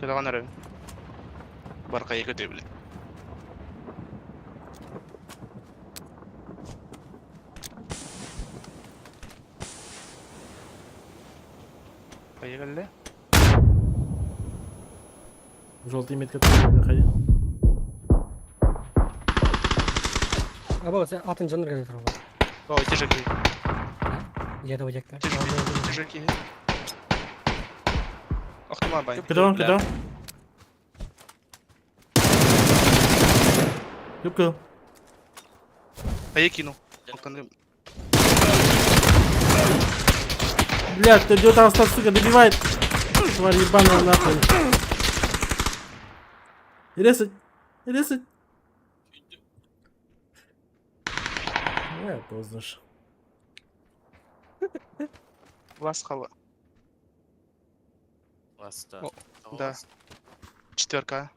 Куда он Барка ехать, блин. Поехали. Желтый метка ходи. Аба, сен атын жаныр келе турган. О, тяжеки. Я да одекта. Тяжеки. Ох ты мабай. Куда куда? Юбка. А я кину. Бля, ты где там сука, добивает. Тварь ебаная нахуй. Резать. Резать. Я поздно ж. Ласхала. Ласта. О, да. Четверка.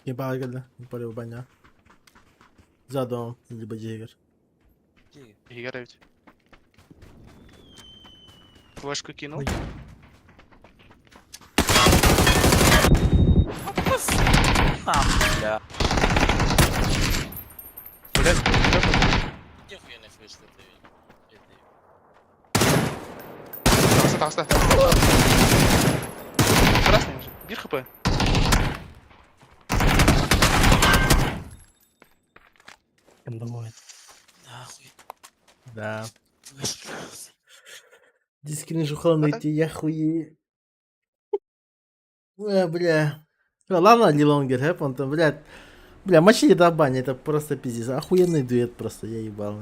Ебал, да. Не полил баня. За дом, либо Джиггер. Игорь ведь. Флешку кинул. Ой. Нахуй, бля. Блядь, Где хуйня флешка это? Таста, таста. Красный уже. Бир хп. Кем думает. Нахуй. Да. Диски жухал найти, я хуи. Э, бля. Бля, ладно, Лилонгер, хэп, он там, блядь. Бля, мочили до бани, это просто пиздец. Охуенный дуэт просто, я ебал.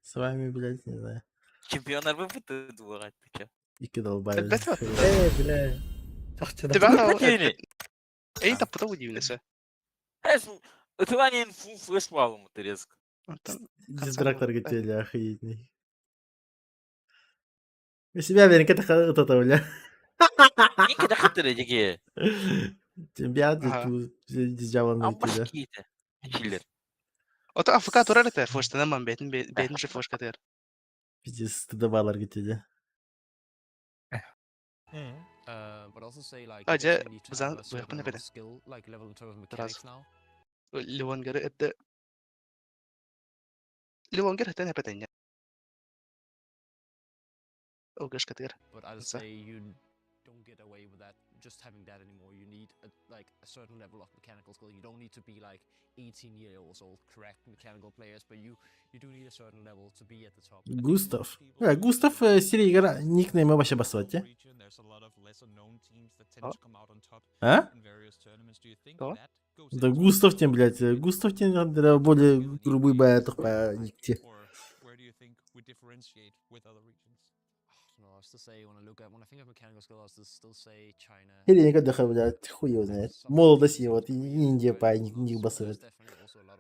С вами, блядь, не знаю. Чемпионар выпыты дурак, ты чё? И кидал бали. Э, бля. Чахчы да. Тебя Эй, та потом удивился. Это не инфу флеш малому ты резко. Дизтрактор хотели, охуеть. У себя верен, это это, бля. Никогда хотели, дикие. Тебя дизжаван А башки-то. Чиллер. Ото АФК турар это флешта наман бетин бетин же флешка тер. Пиздец, стыдобалар хотели. But also say like А, you дьэ, definitely need to бызан have a certain быһаппын amount of эбэтэ. skill, like level in terms of Сразу. mechanics now. Ливонгеры это... Ливонгер это эпэтэннэ. Огашкатыр. But I'd Са. say you don't get away with that just having that anymore. You need a, like a certain level of mechanical skill. You don't need to be like 18 years old correct mechanical players, but you do need a certain level to be at the top. Густав. Э, Густав э, сирэйигэр никнейма вообще бассыбат. А? А? Да. Да Густав тем, блядь. Э, Густав тем более грубый баятых по никте. No, I still say when I look at when I think of mechanical skill, I still say China. Или никогда, блядь, хуй его знает. Some Молодость teams его, вот in и Korea, Индия right? по There's ник there's басывает. definitely also a lot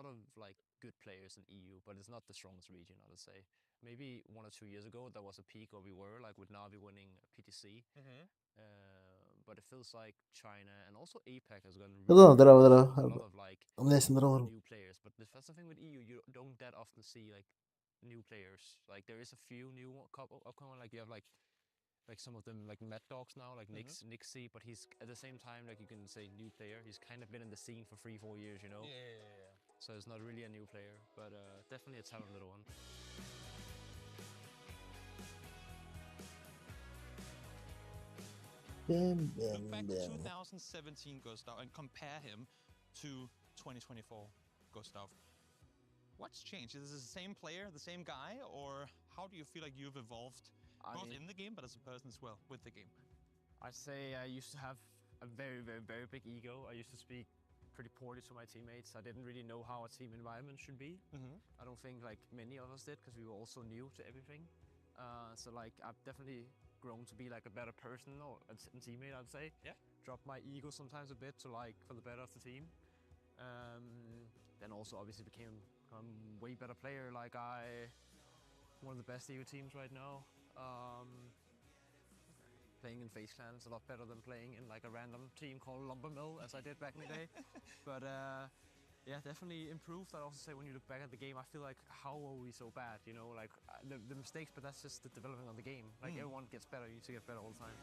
of like good players in EU, but it's not the strongest region, I would say. Maybe 1 or 2 years ago there was a peak where we were like with Navi winning PTC, but it feels like China and also APAC has gone Ну да, really здорово, well with a здорово. lot of like Обновляйся, здорово. new players. But that's the thing with EU, you don't that often see like new players. Like there is a few new couple upcoming. Like you have like some of them like Mad Dogs now, like Nixie, but he's at the same time like you can say new player. He's kind of been in the scene for 3, 4 years. So it's not really a new player, but definitely a talented one. Бэм, Look бэм, back to бэм. 2017 Gustav and compare him to 2024 Gustav. What's changed? Is this the same player, the same guy, or how do you feel like you've evolved both I in the game but as a person as well with the game? I'd say I used to have a very, very, very big ego. I used to speak pretty poorly to my teammates. I didn't really know how a team environment should be. I don't think like many of us did because we were all so new to everything. So like I've definitely grown to be like a better person or a teammate, I'd say. Drop my ego sometimes a bit to like for the better of the team. Then also obviously became a way better player. Like I, one of the best EU teams right now. Playing in FaZe Clan is a lot better than playing in like a random team called Lumbermill as I did back in the day. But yeah, definitely improved. I'd also say when you look back at the game, I feel like how were we so bad? Like the mistakes, but that's just the development of the game. Like everyone gets better. You need to get better all the time.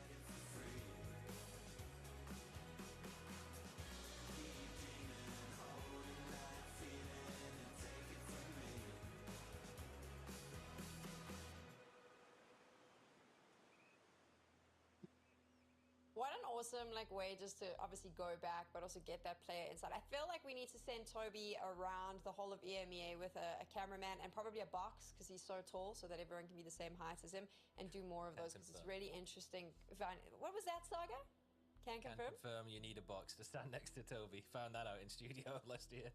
What an awesome like way just to obviously go back, but also get that player insight. I feel like we need to send Toby around the whole of EMEA with a cameraman and probably a box because he's so tall, so that everyone can be the same height as him and do more of Can those because it's confirm. really interesting. What was that, Saga? Can Can confirm? confirm you need a box to stand next to Toby. Found that out in studio last year.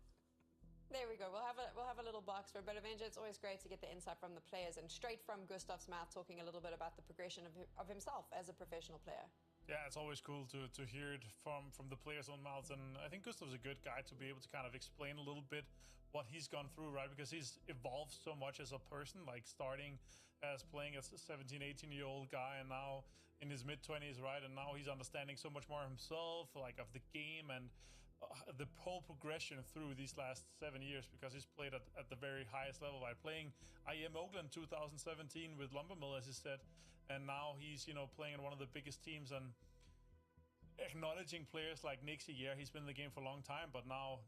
There we go. We'll have a little box for it. But Avenger, it's always great to get the insight from the players and straight from Gustav's mouth, talking a little bit about the progression of himself as a professional player. Yeah, it's always cool to hear it from the players' own mouths, and I think Gustav's a good guy to be able to kind of explain a little bit what he's gone through, right? Because he's evolved so much as a person, like starting as playing as a 17, 18-year-old guy, and now in his mid 20s, right? And now he's understanding so much more himself, like of the game and the whole progression through these last 7 years, because he's played at the very highest level by playing IEM Oakland 2017 with Lumbermill, as he said, and now he's playing in one of the biggest teams and acknowledging players like Nixie. Yeah, he's been in the game for a long time, but now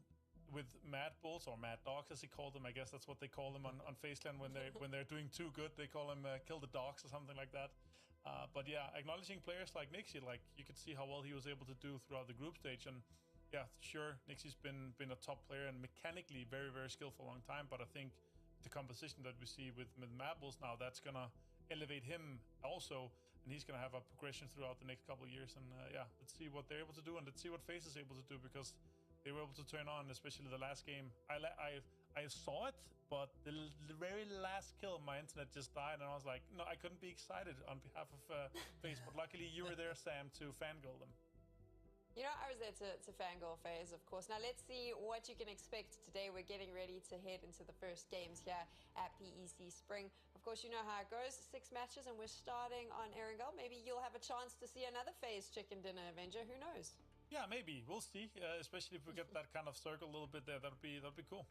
with Mad Bulls or Mad Dogs, as he called them, I guess that's what they call them on FaZe Clan when they're doing too good. They call them "kill the dogs" or something like that. But yeah, acknowledging players like Nixie, like you could see how well he was able to do throughout the group stage, and yeah, sure, Nixie's been a top player and mechanically very, very skillful a long time. But I think the composition that we see with Mad Bulls now, that's gonna elevate him also, and he's gonna have a progression throughout the next couple of years. And yeah, let's see what they're able to do, and let's see what FaZe is able to do, because they were able to turn on, especially the last game. I saw it, but the very last kill, my internet just died, and I was like, no, I couldn't be excited on behalf of FaZe. But luckily, you were there, Sam, to fangirl them. I was there to fangirl FaZe, of course. Now let's see what you can expect today. We're getting ready to head into the first games here at PEC Spring. Of course, you know how it goes. Six matches, and we're starting on Erangel. Maybe you'll have a chance to see another FaZe Chicken Dinner Avenger. Who knows? Yeah, maybe we'll see. Especially if we get that kind of circle a little bit there, that'd be cool.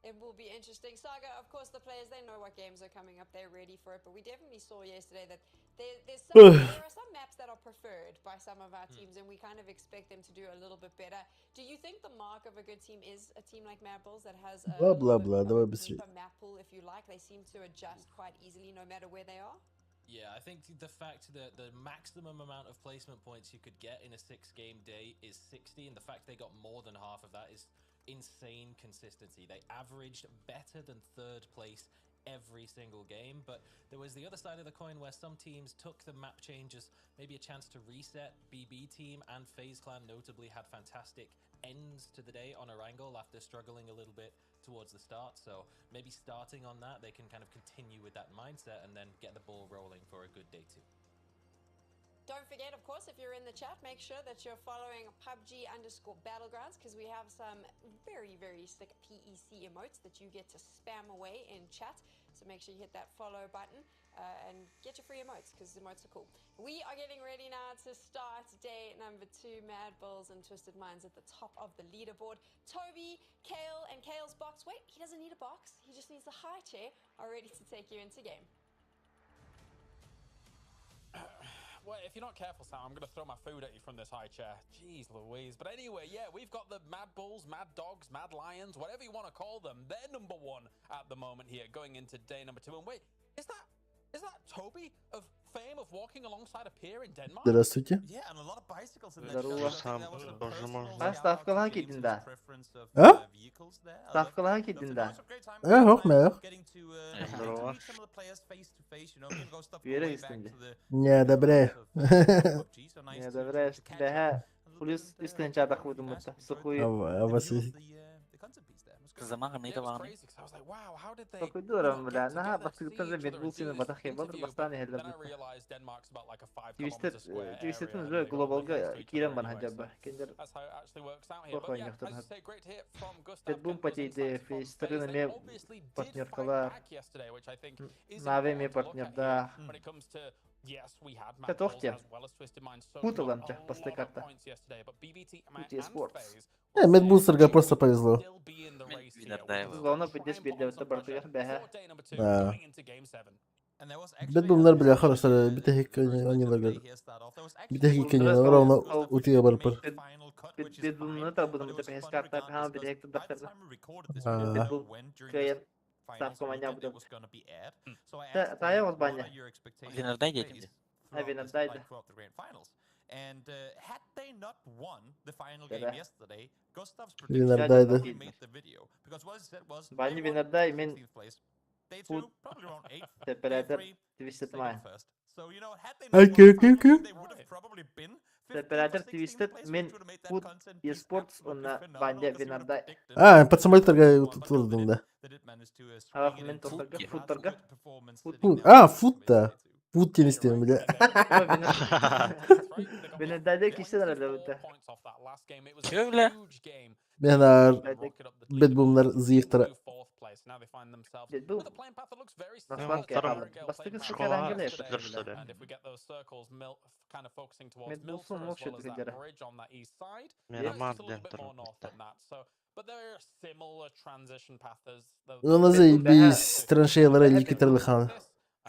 It will be interesting. Saga, of course, the players, they know what games are coming up. They're ready for it. But we definitely saw yesterday that there, there's some, there are some maps that are preferred by some of our teams, and we kind of expect them to do a little bit better. Do you think the mark of a good team is a team like Mad Bulls that has a little bit Бла-бла-бла, of давай a быстрее. deeper map pool, if you like? They seem to adjust quite easily no matter where they are. Yeah, I think the fact that the maximum amount of placement points you could get in a six game day is 60, and the fact they got more than half of that is insane consistency. They averaged better than third place every single game, but there was the other side of the coin where some teams took the map changes, maybe a chance to reset. BB team and FaZe Clan notably had fantastic ends to the day on Erangel after struggling a little bit towards the start. So maybe starting on that, they can kind of continue with that mindset and then get the ball rolling for a good day two. Don't forget, of course, if you're in the chat, make sure that you're following PUBG underscore battlegrounds because we have some very, very sick PEC emotes that you get to spam away in chat. So make sure you hit that follow button and get your free emotes because emotes are cool. We are getting ready now to start day number two. Mad Bulls and Twisted Minds at the top of the leaderboard. Toby, Kale, and Kale's box. Wait, he doesn't need a box. He just needs the high chair. Are ready to take you into game. Well, if you're not careful, Sam, I'm going to throw my food at you from this high chair. Jeez Louise. But anyway, yeah, we've got the Mad Bulls, Mad Dogs, Mad Lions, whatever you want to call them. They're number one at the moment here, going into day number two. And wait, is that Toby of fame of walking alongside a pier in Denmark? Здравствуйте. Yeah, and a lot of bicycles in Здорово. that Сам тоже можно. А ставкалаһа киирдиҥ дуо? А? Ставкалаһа киирдиҥ дуо? Э, ох, Здорово. Үөрэ истиҥ дии. Не одобряю. Не одобряешь. Бэҕэһээ плюс үс тыһыынча тахсыбытым буолла. Сухую. А вас есть? Замаҕа миитэ Сокуйдуурам бля. Наһаа бастакыттан да Mad Bulls батах кэлбатыр бастаан иһэллэр. Twisted Twisted'ин уже глобалга киирэн баран дьабба. Кинилэр туох оонньуохтарын Red Bull потейде, Фейстерин эмиэ партнеркалар. Нави эмиэ партнердаах. Чэ туох диэн. Пут ылан чэ, бастакы карта. Пут eSports. Mad Bulls'арга просто повезло. Главное поддержь биэрдэ бартыгар бэҕэһээ. Да. Mad Bull'лар бля хорошо, бүтэһик оонньууларга. Бүтэһик оонньуулар ровно утуйа барбыппар. Mad Bull'ну талбытым бу бэһис карта хаан бүтэһик турдахтарына. А. Mad Bull кыайан ставка манньаабытым. Таайа оҕус Баня. Винардай диэтим дии. А Винардай да. And had they not won the final Да. game yesterday, Gustav's prediction Винардай да. probably made the video because what he said was they Баня won Винардай мен 16th place. Day Пут two, probably around 8th. Day Сэпэрэтэр three, Twisted second Mind. first. So you know, had they not Окей, won the окей, final окей. game, they would have probably been 15th or Сэпэрэтэр 16th Twisted place, мен which would have made that Пут content piece eSports absolutely уонна phenomenal Баня because he would have Винардай. predicted А, под самолеторга won, but no, they турдуҥ did. да. They did manage to Ах, swing it мен into тохторго, a футторга. good performance Фут. sitting Фут. down А, at фут да. day two. Фут диэн истиэм бля. Винардайда киирсэн эрэллэр этэ. Чё, бля? Мен Mad Bull'лар зыйыктара. Mad Bull. Насланка Втором Бастакы школа сыкарангеле. что что ли? Mad Bullсун мок шөтүгүдэрэ. Мирамар диэн турар Оны заебись, траншеялара ликитерлыхан.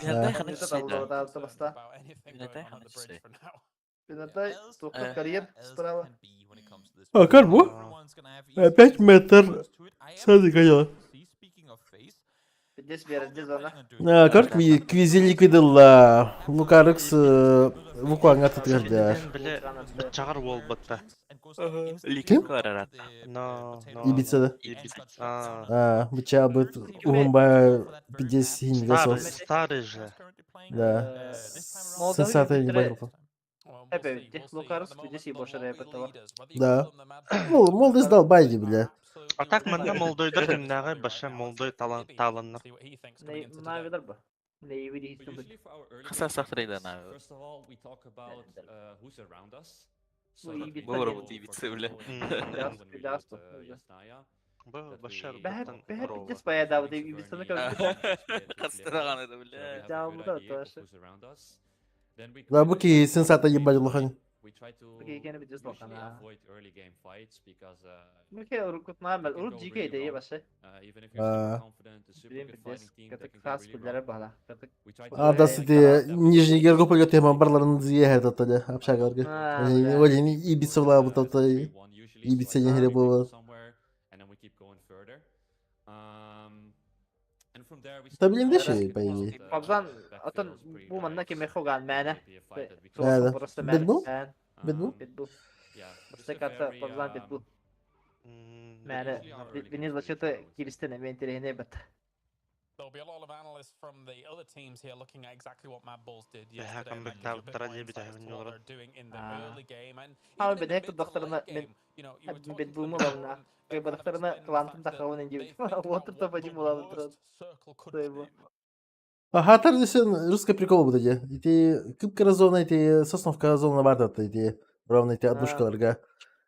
Винардай ханна часов да? баста. Винардай ханна часов. Винардай только карьер справа. А, как бу? 5 метр. Сади гоняла. Здесь вера, здесь зона. А, как квизи ликвидылла. Лукарыкс вукуаңа тытырдыр. Бля, чаҕар буолбута. Ликвид барарат. Но, но. Ибицада. Ибица. А, А, быча быт уһумба 50 Старый, гасос. старый же. Да. Молодой Сенсата не Дмитрий. был. Эпэ, Лукарус здесь и больше рэпетова. Да. Мол, молодой сдал байди, бля. А так манна молодойдар кимнээҕий баша молодой талант таланнар. Навидар ба. Не види хистум. Хаса сахтрейда на. First of all, we talk about who's around us. Ну, Ибица Был диэн. робот Ибица, бля. Пидасто. Бу баша Бэһэ баттан бэһэ корова. пиздец баядаабыт Ибицаны көрбүт. Хастараган это, бля. Да, да, тоже. Да, буки сенсата ебать лохан. Киһи бит слохана. Мөке уруккутнаан урут дьике идея башы. Билин билдес. Катык хас күлләре бала. Катык А, да, ити Нижний Гергополь тема барларын зиэһэ тоттоде общагаларга. Олин Ибица была тотто Ибица не было. Да блин деши, по идее. Пабзан отон бу манна кеме хоган мәне. Да, да. Битбул? Битбул? Битбул. Просто карта Пабзан Битбул. Мәне бини зачета киристен мен терехне бат. There'll be a lot of analysts from the other teams here looking at exactly what Mad Bulls did Бэһэ yesterday. And that gives you a bit камбыктаабыттара more диye insight as бүтэһин to what ньуолара. they're doing in the Аа. early game. And Хаа even in the бэдэх mid to late тудахтарына мен game, you were talking to Битбулму them before лавна. and they kind of Бадахтарына explained the клантын fact that тахавын they инди. think about Уотыр what топа the мулабын worst circle could Тойбу. Хатар десен русский прикол будет эти. Эти кыпкара зона, эти сосновка зона бардат, эти ровно эти однушкаларга.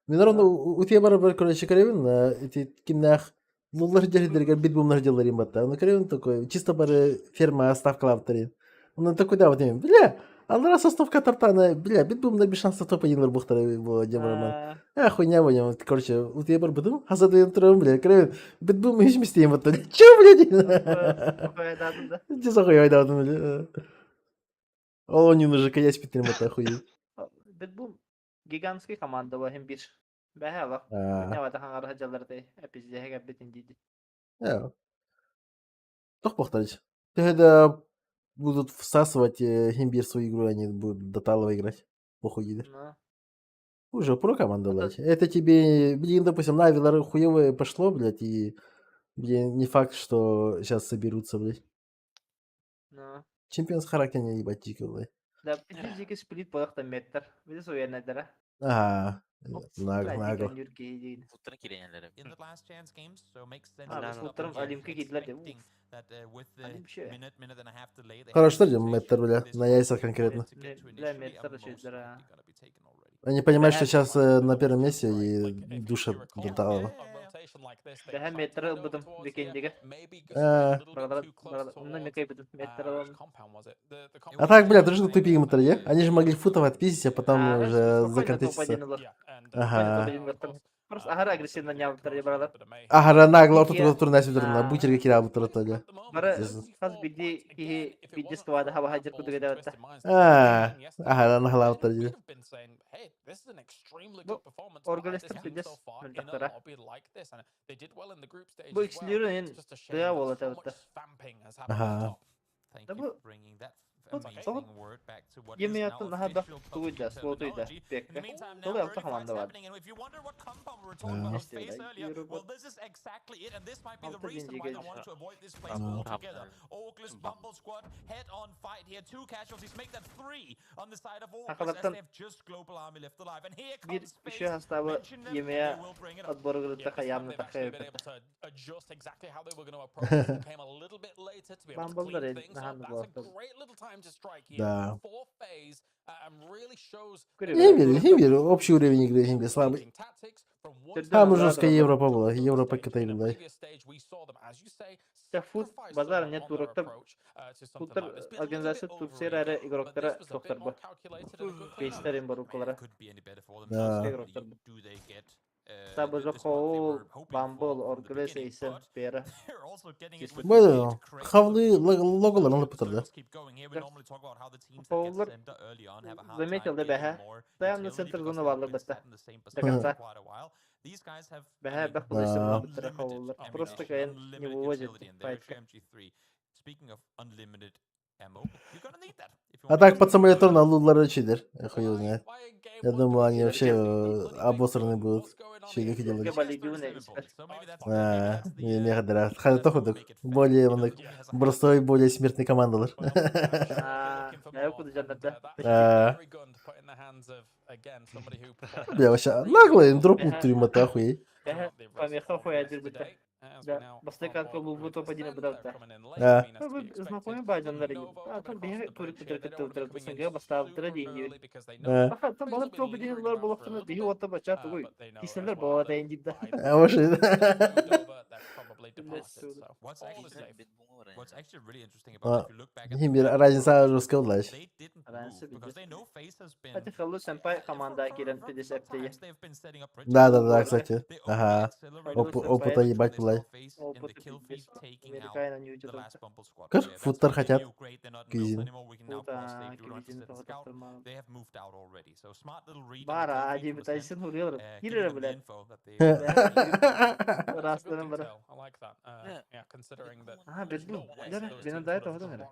Мен ровно у тебя бар бар короче каребин, эти кимнах лулар дердерге битбумнар делали батта. Ну каребин такой, чисто бар ферма ставкалап тарин. Ну такой да вот им, бля, алара сосновка тартана, бля, битбумнар без шанса топ один бухтар бу демарман. А хуйня будем, короче, у тебя бар бутум, хазады тром, бля, каребин, битбум иш мистем батта. Чё, блядь? Дьэ сахуйдаатым бля. Ол онньууну уже каясь питтин батта хуй. Битбум гигантский команда бахим бир. Бэхэ алах. Аа. Нявата хаңара жаллардай эпиздеһэ битин диди. Ээ. Тох бохтарыч. Тогда будут всасывать химбир свою игру, они будут до талого играть. Похуй диде. Ну. Уже про команда, блядь. Это тебе, блин, допустим, Навилар хуевое пошло, блядь, и, блин, не факт, что сейчас соберутся, блядь. Ну. Чемпион с характером ебать дико, блядь. Да, пиздец сплит болахта меттер. Биз суернедера. Ага, наг, нагло. Футтарын киренелери. А, футтарым Олимпке кийдилер деп. Олимп ше. Хорошо, что Меттер, бля, на яйцах конкретно. Бля, меттер шөйдер. Они понимают, что сейчас на первом месте и душат до талого. Бэхэ меттер бутум викендиге. А. Баралар, мекей бутум меттер алам. А так, бля, дружно тупее им е? Они же могли футов отпиздить, а потом А, уже спокойно закатиться. топ-1 ылар. Ага. Просто ахара агрессивно нялтар баралар. Ага, нагло Икки- ортотугар турна сүдүрна, А. бутерге кире алып турат Бары хас бидди киһи бидди сквада хаба хаджар кудуга дабатта. А, ага, нахлаап турар. Бу органистр биддес мөлтөхтөрө. Бу икслерин тыа буола табатта. Ага. Да бу Емеяттын наһаа да тугуйда, слотуйда, пекка. Толы алта команда бар. Алта деңгейге Хакалаттан бир үшө хастабы емея отборгырытта хаямны тахая бетте. Бамблдар наһааны буолар. Да. Химбер, Химбер, общий уровень игры Химбер слабый. Там уже жесткая Европа была, Европа Китай, да. Фут базар нет туроктар. Футтар организация Турция эре игроктара токтор бу. Бейстерин бар укулара. Да. Игроктар бу. Табы Хоул, Бамбл, Орглес, Эйсен, Пера. Bueno, хавлы логолар алып турду. Хоуллар заметил да бэхэ. Постоянно центр зоны баалар баста. До конца. Бэхэ бэх Да. булысын Хоуллар. Просто кайын не вывозит файтка. А так под самолетом на лулар чидер. Хуй его знает. Я думал, они вообще обосраны будут. Че их делать? А, не, не хадра. Хада тоходук. Более он простой, более смертный командалар. А, я куда жаннарда. А. Бля, вообще нагло им дропнут турим это охуеть. Бэхэ помеха хуя дирбитте. Да, бастакатка лубу топ один бдалта. А. Знакомый баджаннар иди. А там бэхэ турик турик турик сынга бастап тура дейин А. Аха, там балып топ один лар болоқтаны бэхэ отта бача тугуй. Киселер бала дейин дидда. А вообще. А, Химбир разница жесткая удача. Разница билбэт. Ати Hello Senpai команда киирэн пидес эптейе. Да, да, да, кстати. Ага. Опыта ебать былай. Опыт пиздец. Американо не уйдет. Как футтар хотят? Кизин. Фута, кизин тоҕотохтор Бара, ади битайсын урыйлар. Кирер, блядь. Растарын бара. Ага, бедбу. Дара, бена дай того дара.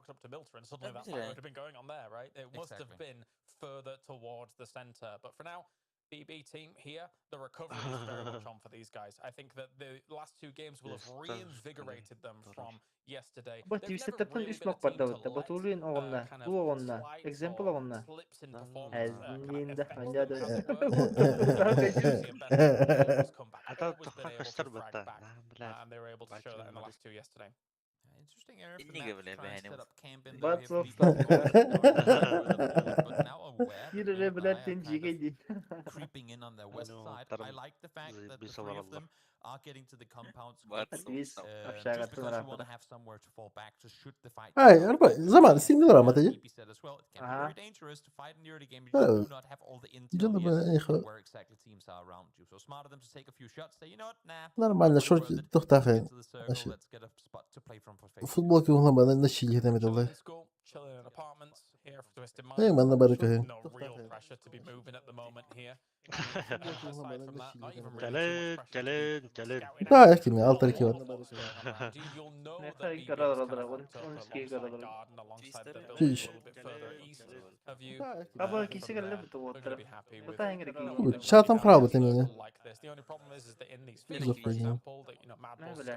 Further towards the center. But for now, BB team here, the recovery is very much on for these guys. I think that the last two games will have reinvigorated them from yesterday. Бу Twisted-тан үс мок бардабытта. Батулин оҕонна, ту оҕонна, Example оҕонна. Эзнинда, ханьяда. Ата тоха көстөр бытта. Бля. Инниге бля бэһэни. Батсов. Кирре, блядь, тен жиге дин. Заебись олороллор. Вис общагаттан ырааппыта. Ай, арба, заман, син грамота, Ага. Дьоно эхо. Нормально, шорт тохтахы. Футболка углама на чили там это. Эй, манна барыка. Кэлин, кэлин, кэлин. Да, я кими, алтар кива. Нехай каралар, он ски каралар. Фиш. Аба кисе келле бу туоттар. Бута эңер ки. Чатам храбы ты меня. Запрыгнул. Не, бля.